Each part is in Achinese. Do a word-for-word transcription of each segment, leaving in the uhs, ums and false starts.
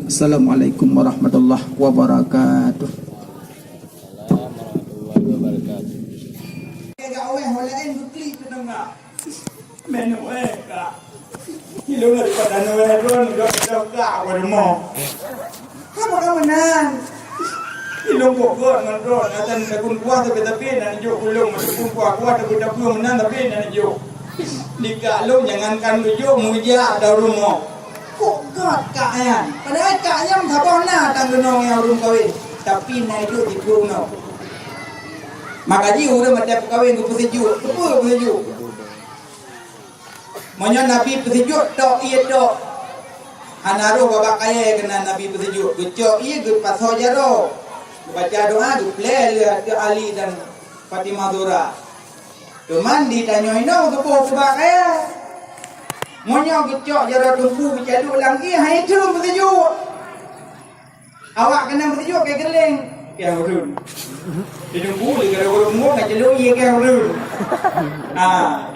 Assalamualaikum warahmatullahi wabarakatuh. Meunyoe ka ilong daripada nyoe droe, droe, droe ka awai rumoh. Haba ka meunan. Ilong bukon ngon droe, atan takun kuah tapi-tapi na jok ulong, takun kuah-kuah tapi-tapi meunan tapi na jok. Dikak lôn jangankan geujok, meujak atau rumoh. Kok got kak nyan? Padahai kak nyan saboh na tan geunong nyang ureueng kawin, tapi na iduek di peurunoe. Maka jih ureueng watèe peukawen geupeuseujok, keupeue peuseujok? Meunyoe Nabi peuseujok tok ie tok, hana roh babah kayèe keunan Nabi peuseujok. Geucok ie geupasoe jaroe, geubaca doa, geuplè lé ateueh Ali dan Fatimah Zahra. Teuma di tanyoe inoe geuboh keubah kayèe. Meunyoe geucok jaroe teumpu geucalok lam ie, hai teuma peuseujok. Awak keunan peuseujok keu geuléng, keu ureueng. Di teumpu lé geuléng ureueng mueng ka calok ie keu ureueng. Ah.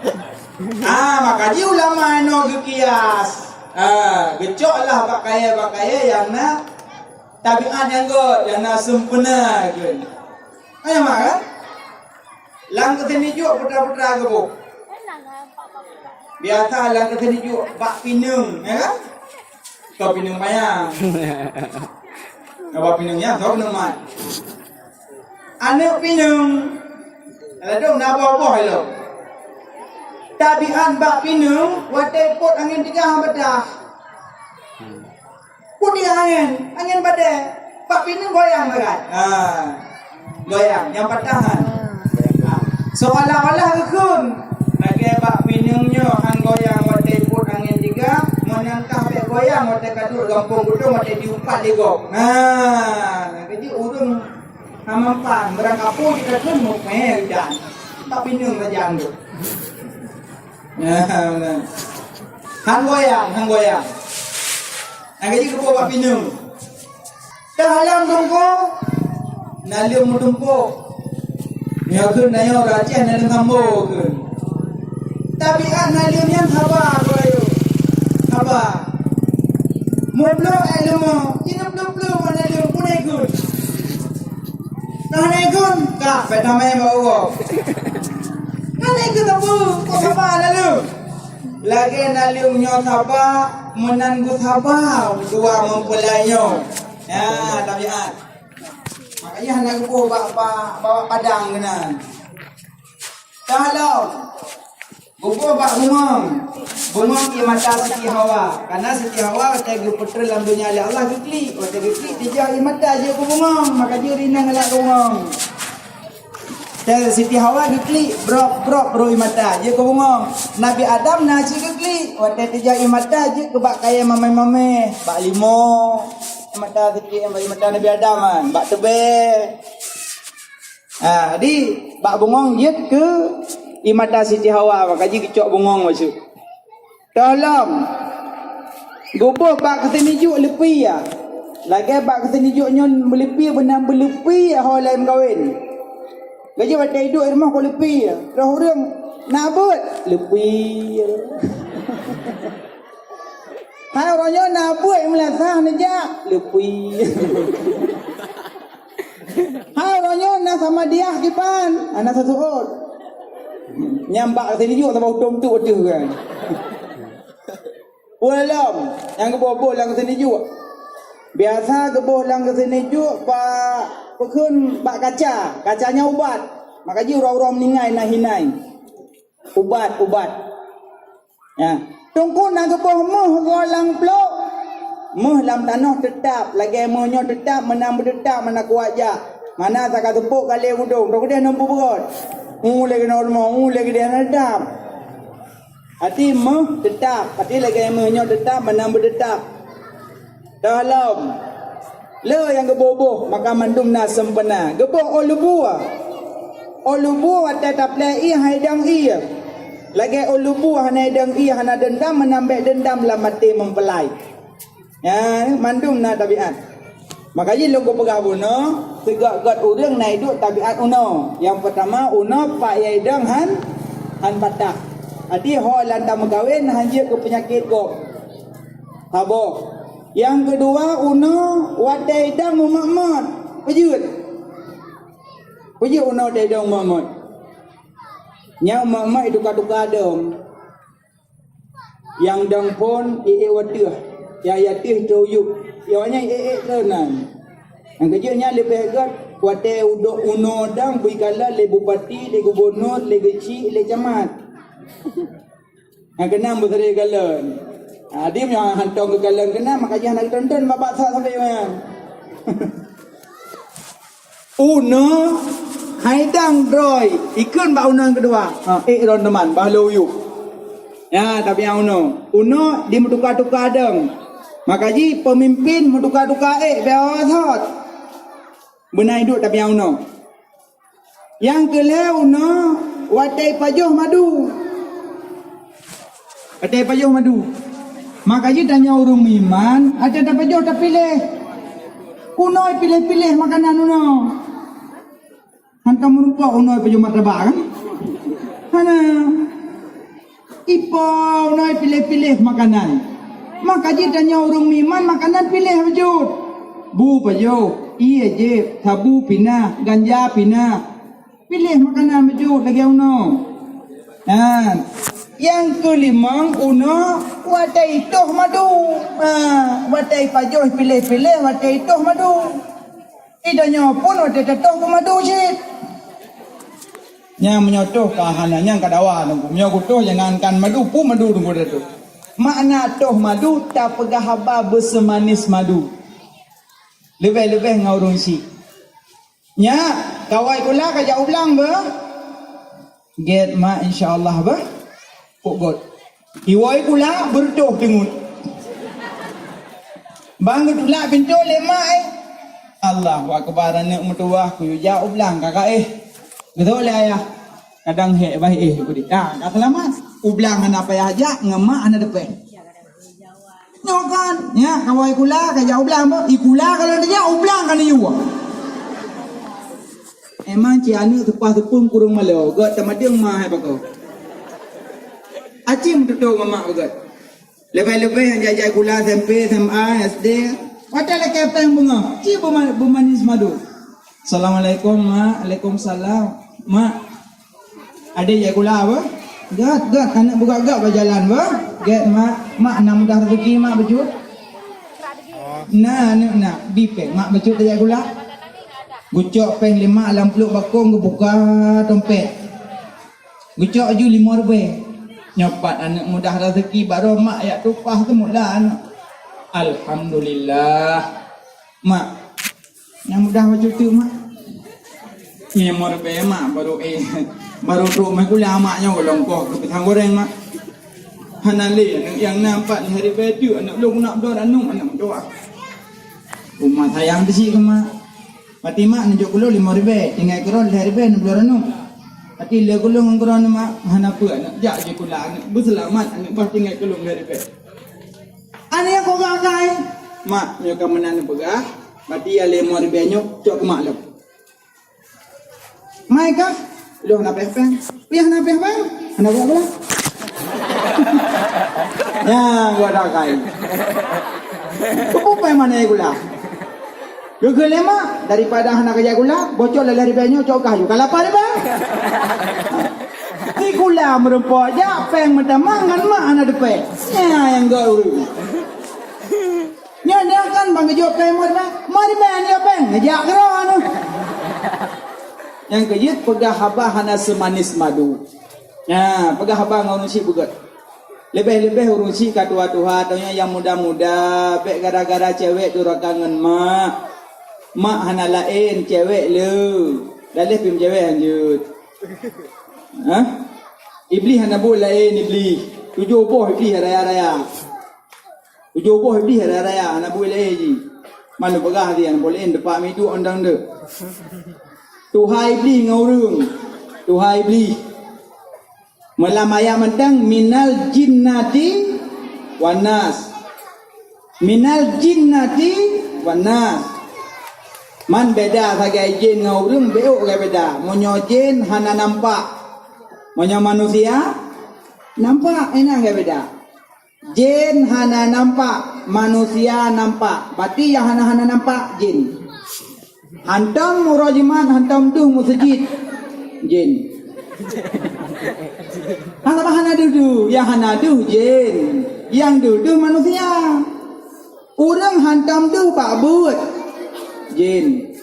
Ah, maka jih ulama inoe geukias. Ah, geucok lah bak kayèe-bak kayèe nyang na tabiat nyang göt, nyang na sempurna keu. Ayo mak kan? Lam keuseunijuek putra-putra geuboh. Biasa lam keuseunijuek bak pineung, ya kan? Keu pineung panyang. Keu bak pineung nyan, soe pineung mat? Aneuk pineung. Ladôm na boh-boh ilong. Tabiat bak pineung, watèe pot angén tigah han patah. Putih angén, angén badai. Bak pineung goyang bagai. Ha. Goyang, nyang patah han. Ha. Seolah-olah geukheun. Lagèe bak pineung nyoe han goyang watèe pot angén tigah, meunan kah bèk goyang watèe ka duek gampông gudong watèe jiumpat lé gob. Ha. Jadi ureueng hana manfaat, barang kapoe jikheun mupèe ujan. Bak pineung sajan tu. Ya, beuna. Han goyang, han goyang. Nyang gaji geuboh bak pineung. Teuh lam teungku, naleueng meutumpôk. Nyoe kheun nyoe ureueng Aceh naleueng sambo kheun. Tabiat naleueng nyan haba, Bapak Ayô. Haba. Meubloe ék leumo, jineuk pleueng-pleueng bak naleueng, peureulèe kheun. Nah, hana ikheun, ka, bèk tamè bak uroe. Hana ikheun sapeue, kok saba lalu. Lagèe naleueng nyoe saba, meunan geuh saba dua meupeulai nyoe. Ya, tabiat. Makanya hana geuboh bak, bak, bak padang keunan. Ka lom. Geuboh bak bungöng. Bungöng ié mata Siti Hawa. Karena Siti Hawa watèe geupeutreun lam donya lé Allah geuklik. Watèe geuklik tijak ié mata jeuet keu bungöng. Maka jeuet rinang lam bungöng. Dan Siti Hawa geuklik brok-brok rôh ié mata jeuet keu bungöng. Nabi Adam na cit geuklik. Watèe tijak ié mata jeuet keu bak kayèe mamèh-mamèh. Bak limo. Ié mata Siti, ié mata Nabi Adam kan. Bak teubèe. Ha, jadi bak bungöng jeuet keu ié mata Siti Hawa, maka jih geucok bungöng maksud. Toh lom. Geuboh bak keuseunijuek leupie. Lagèe bak keuseunijuek nyoe meuleupie, beunan beuleupie ho lheuh meukawen. Gaji watèe iduek i rumoh kok leupie. Roh ureueng na beuet leupie. Hai uroe nyoe na beuet meulasah neujak leupie. Hai uroe nyoe na sama diah kiban, hana seusuot. Nyang bak keuseunijuek saboh utom tu ateueh kan. Peue lom nyang geuboh-boh lam keuseunijuek. Biasa geuboh lam keuseunijuek bak peukheun bak kaca, kaca nyan ubat. Maka jih uroe-uroe meuninggai na hinai. Ubat, ubat. Ya. Teungku na geuboh méuh goe lam plôk. Méuh lam tanoh teutap, lagèe méuh nyoe teutap, meunan beuteutap, meunan kuat jak. Mana saka teupok galeh udong, teukeudeh nong peubeurot. Hu lé keunoe rumoh, hu lé keudeh na teutap. Hati méuh teutap, hati lagèe méuh nyoe teutap, meunan beuteutap. Toh lom. Le nyang geuboh-boh, maka mandum na sempurna. Geuboh ôn lubue. Ôn lubue watèe taplè ié hai dong ié. Lagèe ôn lubue hana dong ié, hana deundam, meunan bèk deundam lam até meupeulai. Ya, mandum na tabiat. Maka jih lôn kupeugah bunoe, sigot-got ureueng na iduek tabiat unoe. Nyang peutama, unoe pat ié dong han, han patah. Hati ho lam tameukawen han jeuet keu peunyakét gob. Saboh. Nyang keudua, unoe watée idang meumat-mat, peujeuet. Peujeuet unoe watée idang meumat-mat. Nyang meumat-mat ituka-tuka dong. Nyang dang phon ék-ék wateueh, nyang yateueh teuyueb, nyang nyan ék-ék keunan. Nyang keujeuet nyan leubeh gét watée udok unoe dang beuikalon lé bupati, lé gubunur, lé geuchik, lé camat. Nyang keunan beuseri kalon. Adim nyang hantong geukalon keunan, maka jih hana geutonton babak that sabe nyan. Unoe hai dang droe, ikheun bak unoe nyang keudua. Ha, ék droe teuma, bah lôn yub. Ya, tapi nyang unoe. Unoe di meutuka-tuka dong. Maka jih peumimpin meutuka-tuka ék, biasa. Beuna iduek tapi nyang unoe. Nyang keu lhée unoe watée pajoh madu. Watée pajoh madu. Maka jih tanyoe ureuëng meuiman, watée tapajoh tapiléh. Unoe piléh-piléh makanan unoe. Hantom meurumpok unoe pajoh martabak kan? Hana. Ipo unoe piléh-piléh makanan. Maka jih tanyoe ureuëng meuiman makanan piléh bacut. Bu pajoh, ié jép, sabu pinah, ganja pinah. Piléh makanan bacut lagée unoe. Nah, nyang keulimong unoe watée itoh madu. Ha, watée pajoh piléh-piléh watée itoh madu. Di tanyoe pun watée tatoh peumadu cit. Nyang meunyoe toh ka hana nyang ka dawa teungku. Meunyoe kutoh jangankan madu, peue madu teungku tatoh. Makna toh madu tapeugah haba beuseumanis madu. Leubeh-leubeh ngon ureuëng syiek. Nyak, kawai kula ka jak u blang beuh. Gét mak, insya Allah beuh. Pokok. Iwoe kula beureutoh teungeut. Bang geutulak pintoe lé mak eh. Allahu Akbar, aneuk meutuwah kuyue jak u blang kakak eh. Beutôi lé ayah. Kadang hék bah eh kudi. Ah, ka seulamat. U blang hana payah jak, ngon mak hana teupeh. Nyoe kan, nyak kawai kula ka jak u blang beuh. I kula kalau dijak u blang ka neuyue. Emang ci aneuk seupah seupung kureueng malo, gét teumadeueng ma hai bako. Aci meututoe ngon mak beugét. Leubeh-leubeh nyang jai-jai kula S M P, S M A, S D. Watée lakée péng beungoh, ci beuma-, beumanis madu. Assalamualaikum, Mak. Waalaikumsalam. Mak, adé jai kula beuh? Gét, gét, aneuk beugét-gét bak jalan beuh. Gét, Mak. Mak, na mudah rezeki, Mak, bacut? Na, aneuk na, bi péng, Mak, bacut jai kula. Geucok péng lé mak lam pluek bakong, geubuka tompet. Geucok ju limong ribée. Nyoe pat aneuk mudah rezeki, barô mak jak tumpah teumula aneuk. Alhamdulillah. Mak, nyang mudah bacut teuk, Mak. Limong ribée, Mak, barô, eh, barô trok meukuliah mak nyoe lôn koh keu pisang goreng, Mak. Hana lé aneuk nyang na empat lhée ribée teuk, aneuk lôn keuneuk bloe aneuk, aneuk meutuwah. Uma sayang teuh cit keu mak. Pati mak neujok keu lôn limong ribée, tinggai keu droe lhée ribée neubloe aneuk. Pati lé keu lôn ngon keu droe mak, hana peue aneuk, jak jikula aneuk, beuseulamat aneuk bah tinggai keu lôn lhée ribée. Aneuk nyang kok gagai, mak, nyoe ka meunan neupeugah, pati nyang limong ribée nyoe cok keu mak lôn. Mai kah? Lôn hana péh péng. Piah hana péh péng? Hana buet gula. Nyang gua dakai. Keupeue péng mané gula? Geukheun lé mak, daripada hana kajak gula, bocok lé lhée ribée nyoe cok kah ju. Ka lapah ribée. Di gula meurumpok jak péng meutamah ngon mak hana teupéh. Nya nyang gét ureuëng. Nyan dia kan bang geujok péng meurimén, meurimén dia péng, neujak keudroe anu. Nyang keujeuet peugah haba hana seumanis madu. Nah, peugah haba ngon ureuëng syiek beugét. Leubeh-leubeh ureuëng syiek ka tuha-tuha, tanyoe nyang muda-muda, bék gara-gara cewek duraka ngon mak. Mak hana laén, cewek le. Daleh pih cewek hanjeuet. Hah? Iblih hana buet laén iblih. Tujoh boh iblih raya-raya. Tujoh boh iblih raya-raya, hana buet lé jih. Manu peugah dia, boleh depan midu ondang dek. Tuha iblih ngon ureuëng. Tuha iblih. Meulam ayat mantong, minal jinnati wan nas. Minal jinnati wan nas. Man beda sagai jin ngon ureuëng, bék sagai beda. Meunyoe jin hana nampak. Meunyoe manusia nampak, inan sagai beda. Jén hana nampak, manusia nampak, berarti nyang hana-hana nampak jin. Hantom uroe Jumat, hantom deuh meuseujid, jin. Hana, hana deuh-deuh, nyang hana deuh jin, nyang deuh-deuh manusia. Ureuëng hantom deuh bak buet, jin.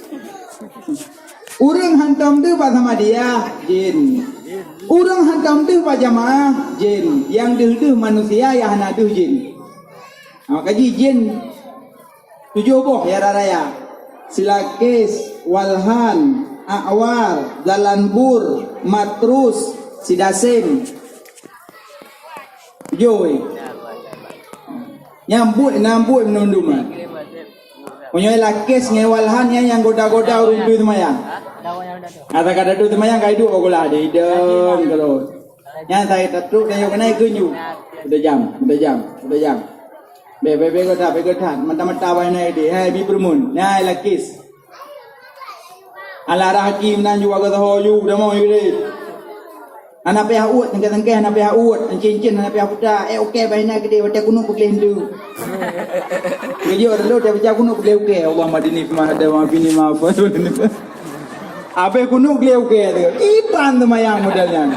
Ureuëng hantom deuh bak samadiyah, jin. Ureuëng hantom deuh bak jamaah, jin. Nyang deuh-deuh manusia, nyang hana deuh jin. Ha, kaji jin tujoh boh nyang raya-raya. Silakis, Walhan, A'war, Zalanbur, Matrus, Sidasem. Tujoh weh. Nyang buet, nyang buet meunundum, ha. Meunyoe Lakis ngon Walhan nyan nyang goda-goda ureuëng deuh seumayang. Ata ka deuh seumayang ka iduek bak kulah deh, idong terus. Nyan sai tatrok dan yôh keunoe geunyu. Udah jam, udah jam, udah jam. Be, be, be goda, be goda. Mata-mata bai naik deh. Hai, bi peureumeun. Nyai Lakis. Alah rah aki meunan ju wagoe saho ju, damong ju deh. Hana payah uet, tengke-tengke hana payah uet, encen-encen hana payah puta, eh, oke, bah inan keudeh, watèe kunut peugleh entu. Geujok dulu, watèe baca kunut peugleh oke. Allahumma hdini fima hadait, wa afini fima afait, wa afini fima. Habéh kunut gleh oke tu. Iban seumayang model nyan.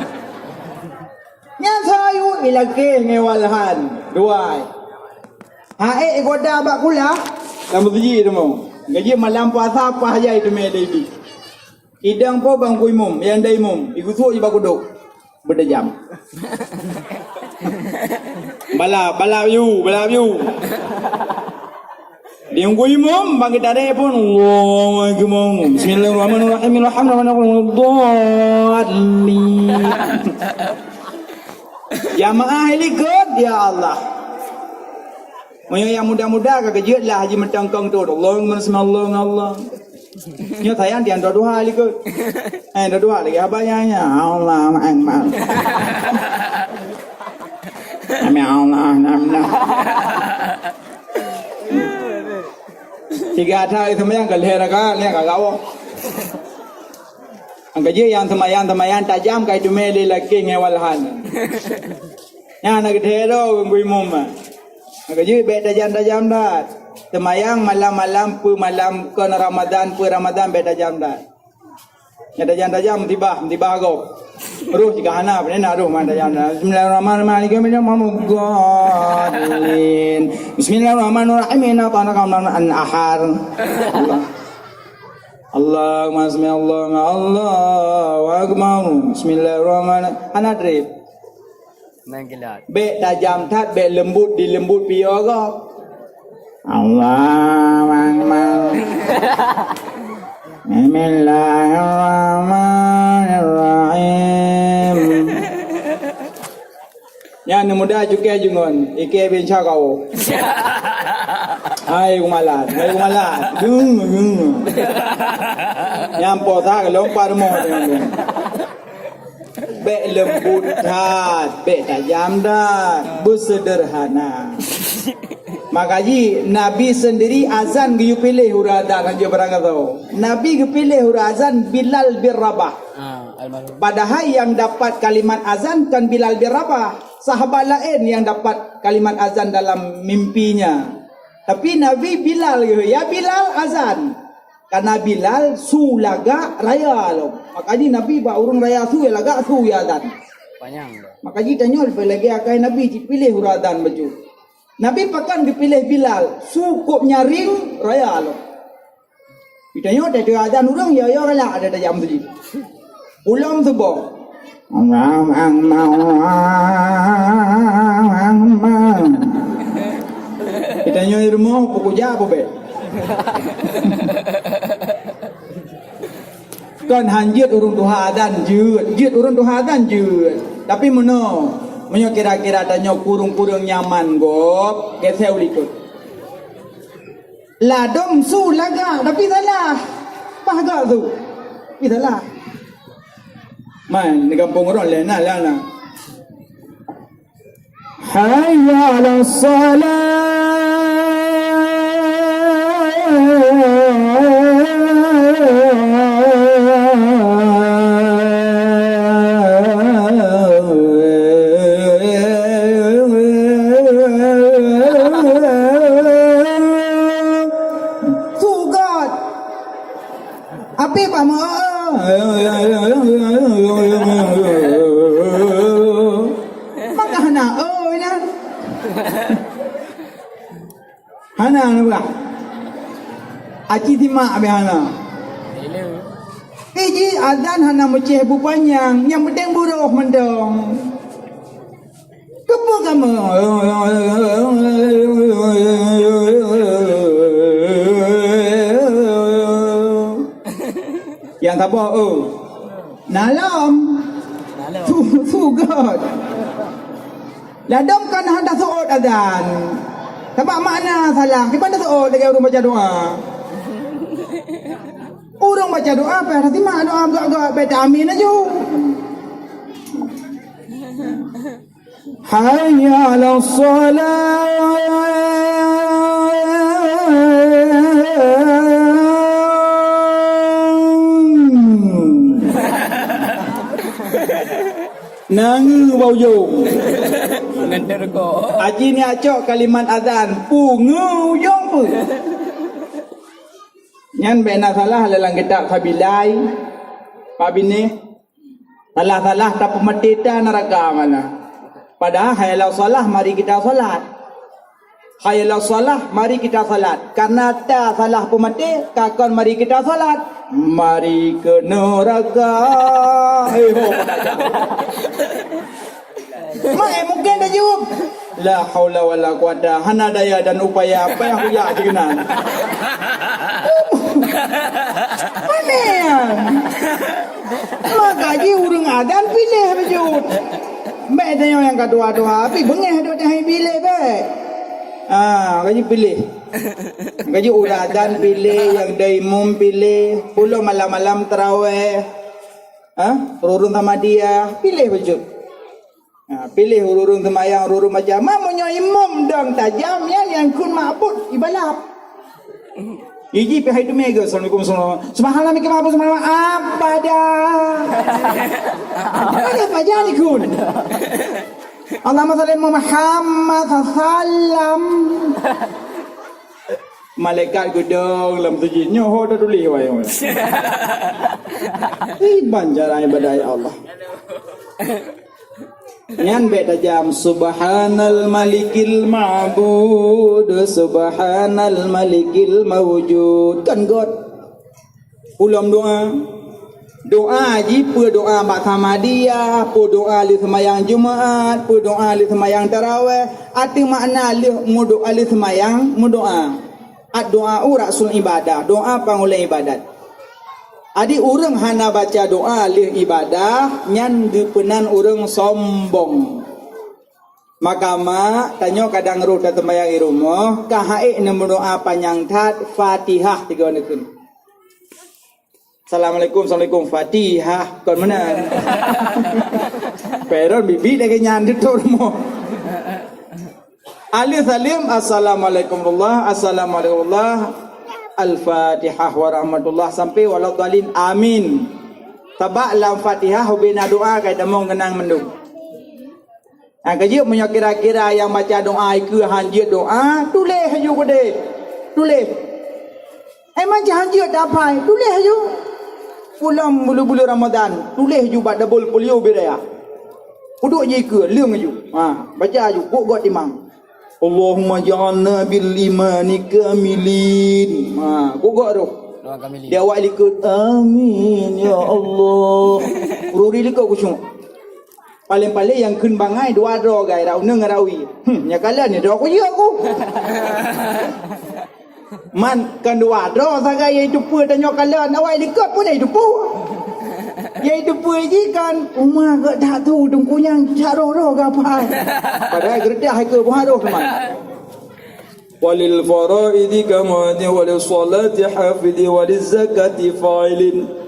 Nyan sayuet ilakèe ngon Walhan. Duai. Haék igoda bak kulah, lam meuseujid teuma. Gaji malam puasa pah jai teumé dai bi. Idang po bang ku imum, nyang dai imum, igusuk ji bak kudok. Beutajam. Balap, balap yu, balap yu. Di ku imum, bang kita dai pun, Allahu Akbar. Bismillahirrahmanirrahim. Alhamdulillah. Jamaah likot, ya Allah. Meunyoe nyang muda-muda ka keujeuet lah haji meutongkong tu. Allahumma sami Allah, Allah. Nyoe sayang tiang dua-dua likot. Eh, dua-dua lagi abang nyan, nyan. Allah Akbar. Amin Allah, amin. Tiga ada itu yang ke leher ka, leher ka gawa. Angka jih nyang seumayang-seumayang tajam ka iteumé lé lakèe ngon Walhan. Nyan na geuthèe droe ureueng gui mum. Angka jih bèk tajam-tajam that. Seumayang malam-malam, peue malam kon Ramadan, peue Ramadan bèk tajam that. Nyang tajam-tajam musibah, musibah gob. Roh jika hana, beuna roh man tajam. Bismillahirrahmanirrahim. Alhamdulillahirabbil alamin. Bismillahirrahmanirrahim. Inna a'tainaka al-ahar. Allah. Allahumma sami Allah, Allahu Akbar. Bismillahirrahmanirrahim. Hana trép. Nang kilat. Bèk tajam that, bèk leumbot dileumbot piôh gob. Allahu Akbar. Bismillahirrahmanirrahim. Nyan muda cukée jungon, ikée bin syagau. Hai kumalat, hai kumalat. Dung, dung. Nyang po sa lom par mo. Bèk leumbot that, bèk tajam that, beuseudeurhana. Maka jih Nabi seundiri azan geuyue piléh uroe azan hanjeuet barangkasoe. Nabi geupiléh uroe azan Bilal bin Rabah. Ah, almarhum. Padahai nyang dapat kalimat azan kon Bilal bin Rabah, sahabat laén nyang dapat kalimat azan dalam mimpinya. Tapi Nabi Bilal geuh, "Ya Bilal, azan." Karena Bilal su lagak raya lom. Makajih Nabi bak ureueng raya su lagak su azan. Panyang. Makajih tanyoe leubeh lagèe akai Nabi jipiléh uroe azan bacut. Nabi pakon geupiléh Bilal, su kôp nyaring raya lom. Geutanyoe teuka azan ureueng, yo-yo galak ada tajam tadi. Ulôn suboh. Allahu Akbar, Allahu Akbar. Geutanyoe di rumoh, peukujak peubèk. Kon han jeuet ureueng tuha azan jeuet, jeuet ureueng tuha azan jeuet. Tapi meunoe, meunyoe kira-kira tanyoe kureueng-kureueng nyaman gob, geuseu likot. Ladôm su lagak, tapi salah. Paih gak su. Tapi salah. Man, di gampông droe lé na, lé na. Hayya 'alas shalah. Tapi pamoe. Maka hana, oh, nyan. Hana, hana bah. Aci simak beh hana. Iji azan hana meucéh bu panyang, nyang penting buroh mantong. Keupeue kamoe? Nyang saboh, oh. Na lom. Na lom. Su-, sugôt. Ladôm kan hana seuôt azan. Sabab makna salah. Kiban seuôt lagèe ureueng baca doa. Ureueng baca doa, payah tasimak doa gak-gak, bèk ta amin laju. Hayya 'alas shalah. Nangeue bak ujong. Ngan terko. Aji ni acok kalimat azan, pungeue ujong pun. Nyan bèk na salah lam kitab Sabilai, Pak Binéh. Salah-salah tapeumaté ta neuraka mana. Padahai hayya 'alas shalah, mari kita salat. Hayya 'alas shalah, mari kita salat. Karena ta salah peumaté, ka kon mari kita salat. Mari ke neraka. Hei, ho. Mak, eh, mungkin dah jawab. La haula wala quwata, hana daya dan upaya, payah kujak cik keunan. Pane nyan? Maka jih ureueng adan piléh beujeuet. Bèk tanyoe nyang ka tuha-tuha, tapi beungèh dok tanyoe piléh bèk. Ah, maka jih piléh. Maka jih ureueng adan piléh, nyang dai imum piléh, pulo malam-malam tarawèh. Ha? Ureueng Ahmadiyah, piléh beujeuet. Ha, piléh ureueng seumayang, ureueng baca. Ma meunyoe imum dong tajam, nyan nyang kheun mabot ibalap. Iji pih hai teumé geuh, assalamualaikum, assalamualaikum. Subhanallah, mikir apa, subhanallah, abada. Mana pajan ikun? Allahumma salli Muhammad sallam. Malaikat geudong lam sujud. Nyoe ho tatuléh wai. Iban cara ibadah ya Allah. Nyan bèk tajam, subhanal malikil ma'bud, subhanal malikil maujud. Kan göt. Ulôn doa. Doa jih peue doa bak Ahmadiyah, peue doa lheueh seumayang Jumat, peue doa lheueh seumayang tarawèh. Ateueh makna lheueh meudoa, lheueh seumayang meudoa. Ad-du'a'u ra'sul ibadah, doa pangulèe ibadat. Adak ureueng hana baca doa lheueh ibadah, nyan geupeunan ureueng sombong. Maka mak, tanyoe kadang roh taseumayang i rumoh, ka ha'ék neumeudoa panyang that, Fatihah tiga neukheun. Assalamualaikum, assalamualaikum, Fatihah, kon meunan. Peron bibi lagèe nyan di rumoh. Alif salim, assalamualaikum warahmatullah, assalamualaikum warahmatullah, Al-Fatihah warahmatullah, sampai waladhdallin, amin. Sabab lam Fatihah ubena doa ka itamong keunang mandum. Nah, ka jeuet meunyoe kira-kira nyang baca doa ikeue han jeuet doa, tuléh laju keudeh. Tuléh. Eh, manci han jeuet dapai, tuléh laju. Pulang buleuen-buleuen Ramadan, tuléh laju bak dabol polio bidaya. Peuduek jih ikeue, leueng laju. Ha, baca laju, kok gok timang. Allahumma ja'alna bil imani kamilin. Ha, kok gok roh. Doa kamilin. Di awak likot, amin ya Allah. Ruri likot khusyuk. Paléng-paléng nyang kheun bangai dua droe gai, rot uneung ngon rot wie. Hmm, nyan kalon ni droe kuyue ku. Man, kon dua droe sagai nyang jiteupeue tanyoe kalon, awai likot pun nyang jiteupeue. Nyang jiteupeue jih kan, uma geuh that tu teungku nyan that roh-roh gapai. Padahai geureutah hai keu buah roh teuma. Walil faraidi kamadin, walis salati hafidin, waliz zakati fa'ilin.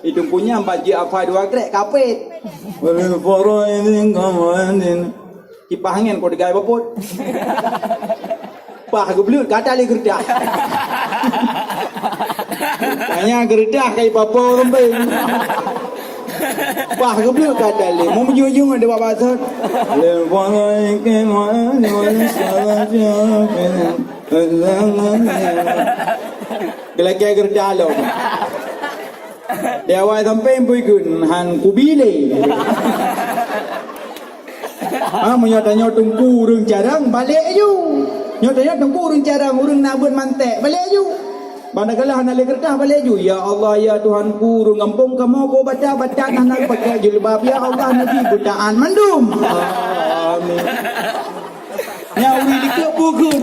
Itu punya bajik apa dua krek kapit. Walil faraidi kamadin. Kipah angin kau degai bapot. Pah geubleut kata lé geureutah. Tanya geureutah kai papo kembali. Pah geubleut kata lé. Mau meujung-jung ada bak batat. Lil faraidi kamadin, walis salati hafidin. Gelakèe geureutah lom. Di awai sampéng pui kheun, "Han kubi lé." Ha, meunyoe tanyoe teungku ureuëng carông, balek aju. Nyoe tanyoe teungku ureuëng carông, ureuëng na beuet mantek, balek aju. Ban na galah hana lé keureutah, balek aju. "Ya Allah, ya Tuhanku, ureuëng gampông kamoe ko baca-baca hana pakai jilbab. Ya Allah, Nabi beutaan mandum." Amin. Nyan ureuëng dikeue peue kheun.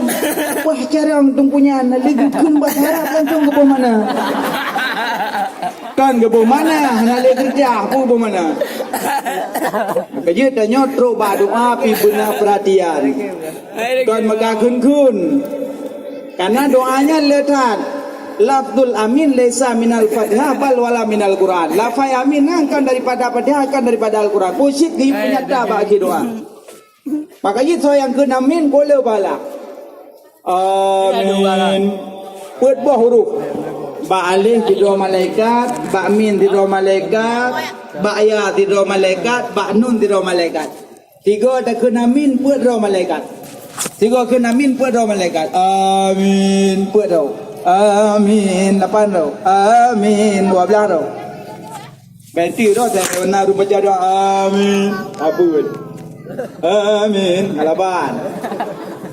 Wah, carông teungku nyan, lé geukheun bahasa Arab langsung geuboh mana. Kan geuboh mana, hana lé keureutah, peue boh mana. Keujeuet tanyoe trok bak doa pih beuna peuratian. Kon meuka kheun-kheun. Karena doa nyan le that. Lafzul amin laisa minal Fatihah bal wala minal Quran. Lafai amin nyan kan daripada Fatihah, kan daripada Al-Quran. Bullshit, geuyue peunyata bak akhé doa. Maka jih soe nyang kheun amin, peuet boh pahala. Amin. Peuet boh huruf. Bak alif sidroe malaikat, bak mim sidroe malaikat, bak ya sidroe malaikat, bak nun sidroe malaikat. Sigoe takheun amin, peuet droe malaikat. Sigoe kheun amin, peuet droe malaikat. Amin, peuet droe. Amin, lapan droe. Amin, dua belas droe. Berarti dah saya na ureuëng baca doa amin. Apa kan? Amin. Halaban.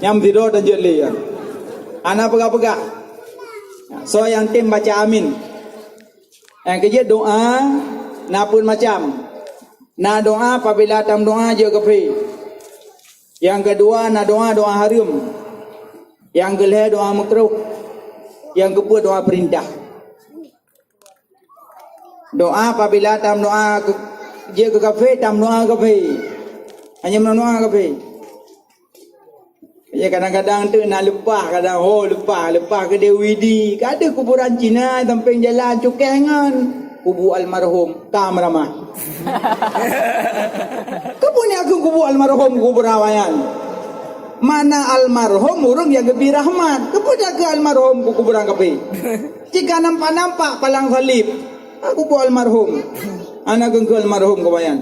Nyam tidur dan jeli ya. Ana peugah-peugah. Soe nyang tem baca amin. Nyang keujeuet doa na peuet macam. Na doa apabila tam doa jeuet kafé. Nyang keudua na doa, doa hareuem. Nyang keulhée doa meukruh. Nyang keupeuet doa peurintah. Doa apabila tam doa keu, jeuet keu kafé, tam doa kafé. Hanya meudoa kafé. Ya, kadang-kadang tu na leupah, kadang ho leupah, leupah keu Dewi di. Ka deuh kuburan Cina sampéng jalan cukée ngon kubu almarhum Kam Ramah. Keupeue neukheun kubu almarhum kubu rawayan? Mana almarhum ureuëng nyang geubri rahmat. Keupeue takheun almarhum keu kuburan kafé? Jika nampak-nampak palang salib, aku buat almarhum. Anak gengkel almarhum kebayan.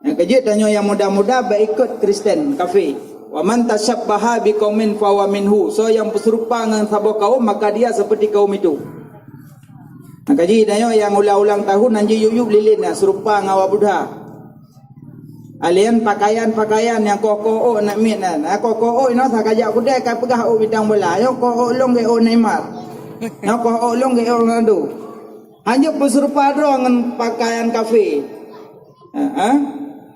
Nyang keujeuet tanyoe nyang muda-muda bak ikot Kristen kafé. "Wa man tasyabbaha biqaumin fahuwa minhu." Soe nyang peuserupa ngon saboh kaum, maka dia seperti kaum itu. Nyang keujeuet tanyoe nyang ulang-ulang tahun nan jiyueb-yueb lilin, nyang serupa ngon awak Buddha. Alien pakaian-pakaian nyang koh-koh ôk nak miet nyan. Ha, koh-koh ôk inoe sakajak kudai ka peugah ôk bintang bola. Nyoe koh ôk lôn gét ôk Neymar. Nyoe koh ôk lôn gét ôk Ronaldo. Hanjeuet beuseurupa droe ngon pakaian kafé. Ha, ha?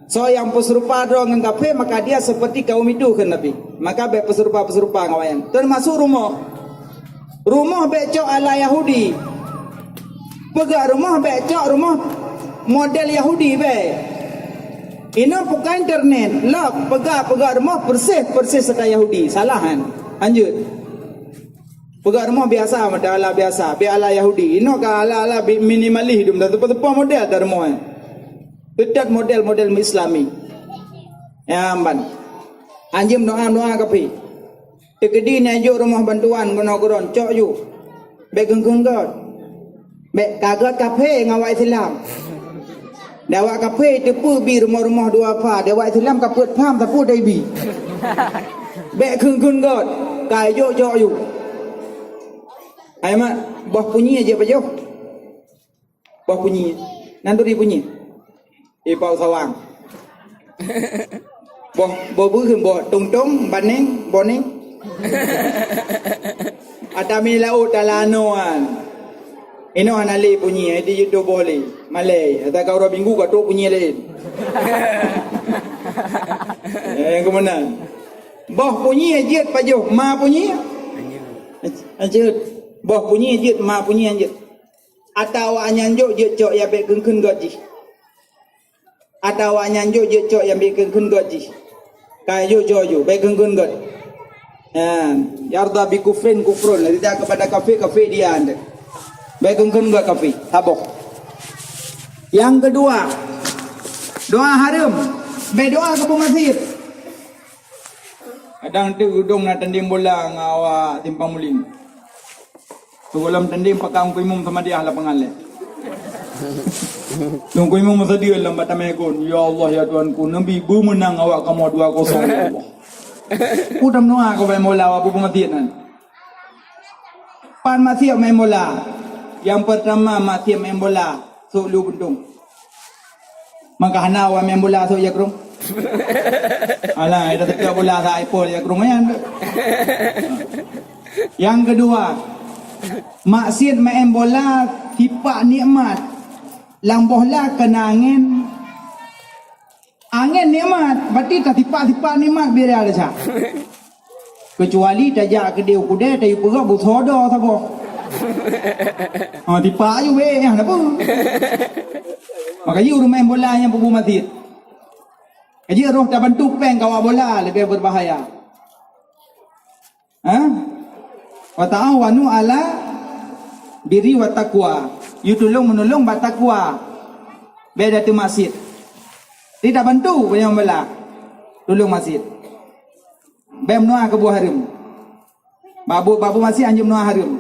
Soe nyang beuseurupa droe ngon kafé, maka dia seperti kaum itu, kheun Nabi. Maka bék beuseurupa-beuseurupa ngon awaknyan. Teumasuk rumoh. Rumoh bék cok ala Yahudi. Peugah rumoh bék cok rumoh model Yahudi bék. Inoe bukan internet, lok peugah-peugah rumoh persis-persis ata Yahudi. Salah kan? Lanjut. Peugah rumoh biasa, mata ala biasa, bék ala Yahudi. Inoe ka ala-ala bi-, minimalis dum, dah teupeu-teupeu model dah rumoh. Tetap model-model Islami. Ya, amban. Anjeum doa-doa kaphé. Teukeudi na jok rumoh bantuan keunoe keudroe, cok ju. Bék kheun-kheun göt. Bék ka göt kaphé ngon awak Islam. Dan awak kaphé teupeu bi rumoh-rumoh dua pha, dan awak Islam ka peuet pham sapeue dai bi. Bék kheun-kheun göt, ka jok, cok ju. Hai mak, boh punyi aja pajoh. Boh punyi. Nan turi punyi. Ipau sawang. Boh, boh beuh, boh tong-tong, baneng, boneng. Ata mi laôt talanoan. Inoe hana lé punyi, di jeuet boh lé. Malée, ata ka uroe Minggu ka trok punyi laén. Eh, keumeunang. Boh punyi jeuet pajoh, ma punyi? Jeuet. Boh punyi jeuet, ma punyi jeuet. Atawa awaknyan jok jeuet cok ya bék kheun-kheun göt jih. Atawa awaknyan jok jeuet cok ya bék kheun-kheun göt jih. Ka jok cok ju, bék kheun-kheun göt. Ya, yarda bi kufrin kufrun. Rida kepada kafir, kafir dia anda. Bék kheun-kheun göt kafir. Saboh. Yang kedua, doa hareuem. Bék doa keu peumaksiet. Kadang teuk udong na tanding bola ngon awak Simpang Mulim. Sigohlom tanding pakak Teungku Imum Samadiyah lapangan lé. Teungku Imum meusadeue lam bak tamé kon, "Ya Allah, ya Tuhanku, neubi beumeunang awak kamoe dua kosong, ya Allah." Udam noa keu main bola awak peumaksiet nyan. Pan maksiet main bola. Nyang peurtama, maksiet main bola, sôk lu beuntông. Maka hana awai main bola sôk jakrong. Alah, ida teuka bola sa iPhone jakrong nyan. Nyang keudua, maksiet main bola tipak nikmat. Lam bola keunan angén. Angén nikmat, berarti tatipak-tipak nikmat bira desya. Kecuali tajak keudeh u keudè, tayue peugah busoe droe saboh. Ha, tipak aju bèk, nyan apa? Maka jih ureueng main bola nyang peubuet maksiet. Ka jeuet roh tabantu péng keu awak bola leubeh berbahaya. Ha? Wa ta'awanu 'alal birri wat taqwa. Yue tulông-meunulông bak takwa. Bèk datu maksiet. Jadi tabantu panyang bola. Tulông maksiet. Bèk meunoe keu buet hareuem. Bak buet, bak buet maksiet hanjeuet meunoe hareuem.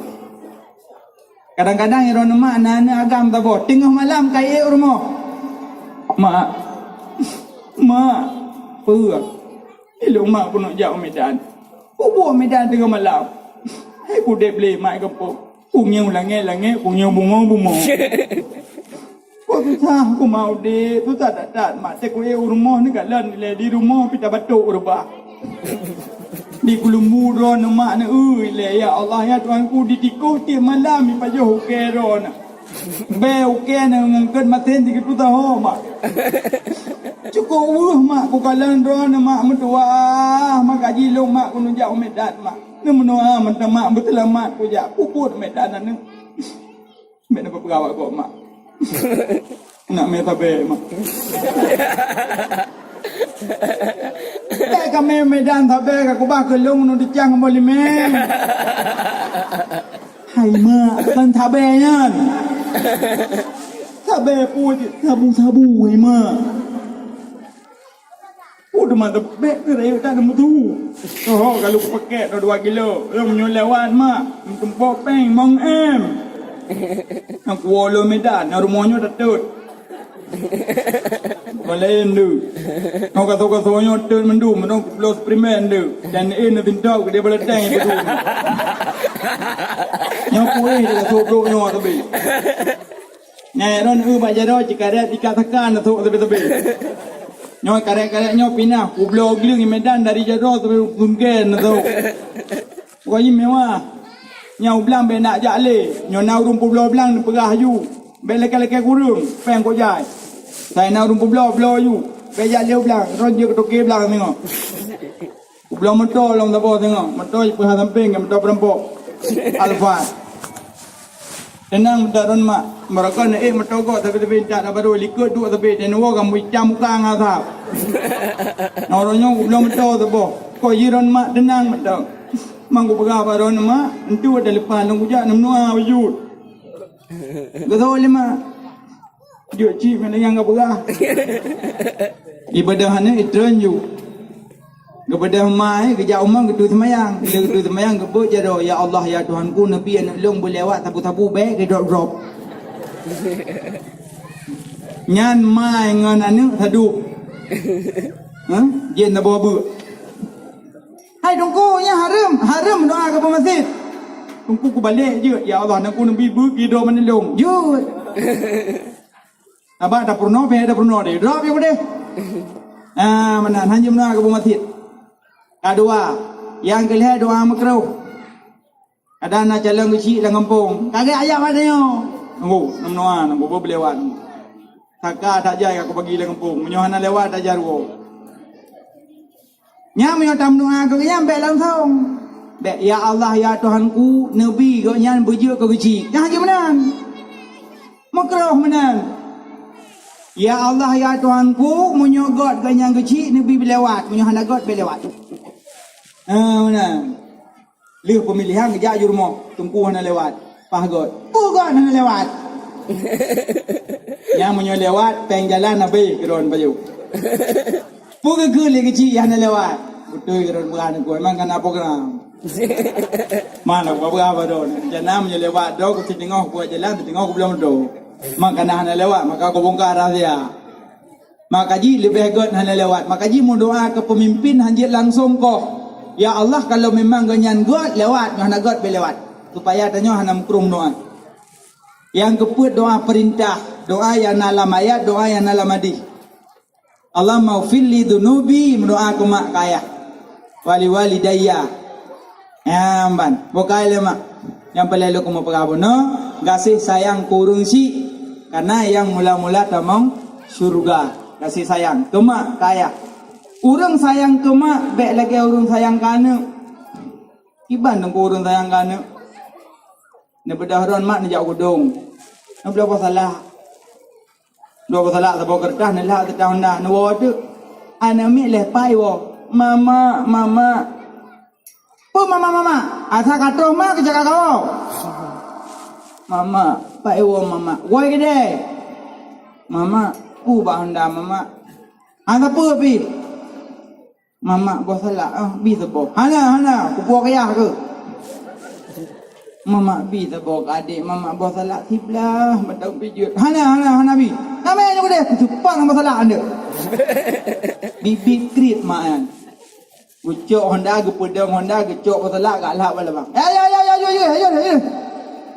Kadang-kadang droeneuh mak na aneuk agam saboh, teungoh malam ka iék u rumoh. "Mak, mak, peue? Ilôn mak keuneuk jak u Medan. Peue buet u Medan teungoh malam? Hai udép lé mak gampông. Kunyueng langét-langét, kunyueng bumoe-bumoe." "Kok susah ku mak udép, susah that-that mak, teuh ku ék u rumoh neukalon ilèe di rumoh pih tabatok reubah. Di keulumbu droeneuh mak neueu ilèe, ya Allah, ya Tuhanku, di tikoh tiep malam ipajoh ukèe droeneuh. Bèe ukèe neuh ngon kheun maté di keututoe mak. Cukôp weueh mak kukalon droeneuh mak meutuwah, maka jih lôn mak keuneuk jak u Medan mak. Neumeunoe mantong mak beuseulamat kujak puput Medan aneuk." Bèk na peugah bak gob, mak. Nak mè sabe, mak. Bèk ka mè Medan sabe, ka kubah keu lôn nu dicang boh limeng. Hai mak, kon sabe nyan. Sabe peue cit sabu-sabu, hai mak. Oh, teuma teubèk keu rayeuk that neumeutu. Oh, ka lôn pakèk droe dua kilo. Lôn nyoe lewat, mak. Meutumpok péng, mong em. Nyang kuwoe lôn Medan, nyang rumoh nyoe tatot. Kon laén tu. Nyang kaso-kaso nyoe tot mandum, meunan kubloe suplemen tu. Dan eh, na tintop, geude bala tank itu. Nyoe kueh, dia kaso brok nyoe, tapi. Nyan droeneuh bak jaroe cikaret ikat saka neusok sabe-sabe. Nyoe karet-karet nyoe pinah, kubloe gleueng Medan dari jaroe sabe Sunggen neusok. Pokok jih mewah. Nyang u blang bèk nak jak lé. Nyoe na ureueng peubloe blang neupeugah aju. Bèk lakèe-lakèe kureueng, péng kok jai. Sai na ureueng peubloe, bloe aju. Bèk jak lé u blang, droe jeuet keu toke blang singoh. Kubloe moto lom saboh singoh, moto jipeuhah sampéng keu moto peurampok. Alphard. Teunang mantong droeneuh mak, meureuka neuék moto gob sabe-sabe intat na barô likot duek sabe, dan woe ka meuicam muka ngon asap. Ngon uroe nyoe kubloe moto saboh, kok jih droeneuh mak teunang mantong. Mang kupeugah bak droeneuh mak, entu ada leupah lôn kujak neumeunoe bacut. Geuthôn lé mak. Jeuet cit meunan nyang geupeugah. Ibadah aneuk itreun ju. Geubeudôh ma, geujak u ma geutui seumayang. Bila geutui seumayang geubeuet jaroe, "Ya Allah, ya Tuhanku, neubi aneuk lôn beulewat sabu-sabu bèk geudrop-drop." Nyan ma ngon aneuk sadub. Hah? Jén saboh beuk. "Hai Teungku, nyan hareuem, hareuem doa keu peumasjid." Teungku kubalek jeuet, "Ya Allah, aneuk lôn neubi beuk geudrop aneuk lôn." Jeuet. Sabab tapeurunoe, pih tapeurunoe deh. Drop pih udeh. Ah, meunan, hanjeuet meudoa keu peumasjid. Ka dua. Nyang keu lhèe doa meukruh. Kadang na calon geuchik lam gampông. Ka gèt ayam ada nyoe. Nunggu, neumeudoa, nunggu, beulewat. Saka that jai ka kubagi lam gampông. Meunyoe hana lewat, that jai rugoe. Nyan meunyoe tameudoa keu gobnyan bèk langsông. Bèk, "Ya Allah, ya Tuhanku, neubi gobnyan beujeuet keu geuchik." Nyan hanjeuet meunan. Meukruh meunan. "Ya Allah, ya Tuhanku, meunyoe göt gobnyan geuchik, neubi beulewat. Meunyoe hana göt, bèk lewat." Ha, meunan. Lheueh peumilihan geujak ju rumoh, Teungku hana lewat. Paih göt. Peue göt hana lewat? Nyan meunyoe lewat, péng jalan habéh keudroe pajoh. Peue geukheun lé geuchik hana lewat? Beutôi keudroe peugah Teungku, memang ka na program. Mana kupeugah bak droe, rencana meunyoe lewat droe, ku siteungoh buet jalan, siteungoh kubloe moto. Memang ka na hana lewat, maka kubongkar rahsia. Maka jih leubeh göt hana lewat. Maka jih meudoa keu peumimpin hanjeuet langsông koh. "Ya Allah, kalau memang gobnyan göt, lewat, nyoe hana göt, bèk lewat." Supaya tanyoe hana meukrueng doa. Nyang keupeuet doa peurintah, doa nyang na lam ayat, doa nyang na lam hadih. "Allahummaghfir li dzunubi," meudoa keu mak keu ayah. "Wa li walidayya." Nyan ban, bukai lé mak. Nyang peureulée lôn keumeung peugah bunoe, gaséh sayang keu ureuëng syiek, kareuna nyang mula-mula tamong syeuruga. Gaséh sayang keu mak keu ayah. Ureuëng sayang keu mak bék lagée ureuëng sayang keu aneuëk. Kiban teungku ureuëng sayang keu aneuëk. Neubeudôh droe mak neujak udong. Neubloe boh salak. Dua boh salak saboh keureutah neulhak teuka honda neuwoe teuk. Aneuëk miet lhée pai woe, "Mama, mama." "Peue mama, mama?" "Asa ka troh ma keujaga kawoe." "Mama, pai woe mama." "Woi keudeh." "Mama, peue bak honda mama?" "Asa peue pih?" "Mamak boh salak, ah, bi saboh." "Hana, hana, kupuwoe keu yah keuh." "Mamak bi saboh keu adék, mamak boh salak siblah mantong pih jeuet." "Hana, hana, hana bi." "Namé nyoe deh, kuseupang boh salak aneuëk." Bibi kriet mak nyan. Geucok honda, geupeudong honda, geucok boh salak, galak bak labang. "Ya, ya, ya, ya, ya, ya, ya, ya, ya.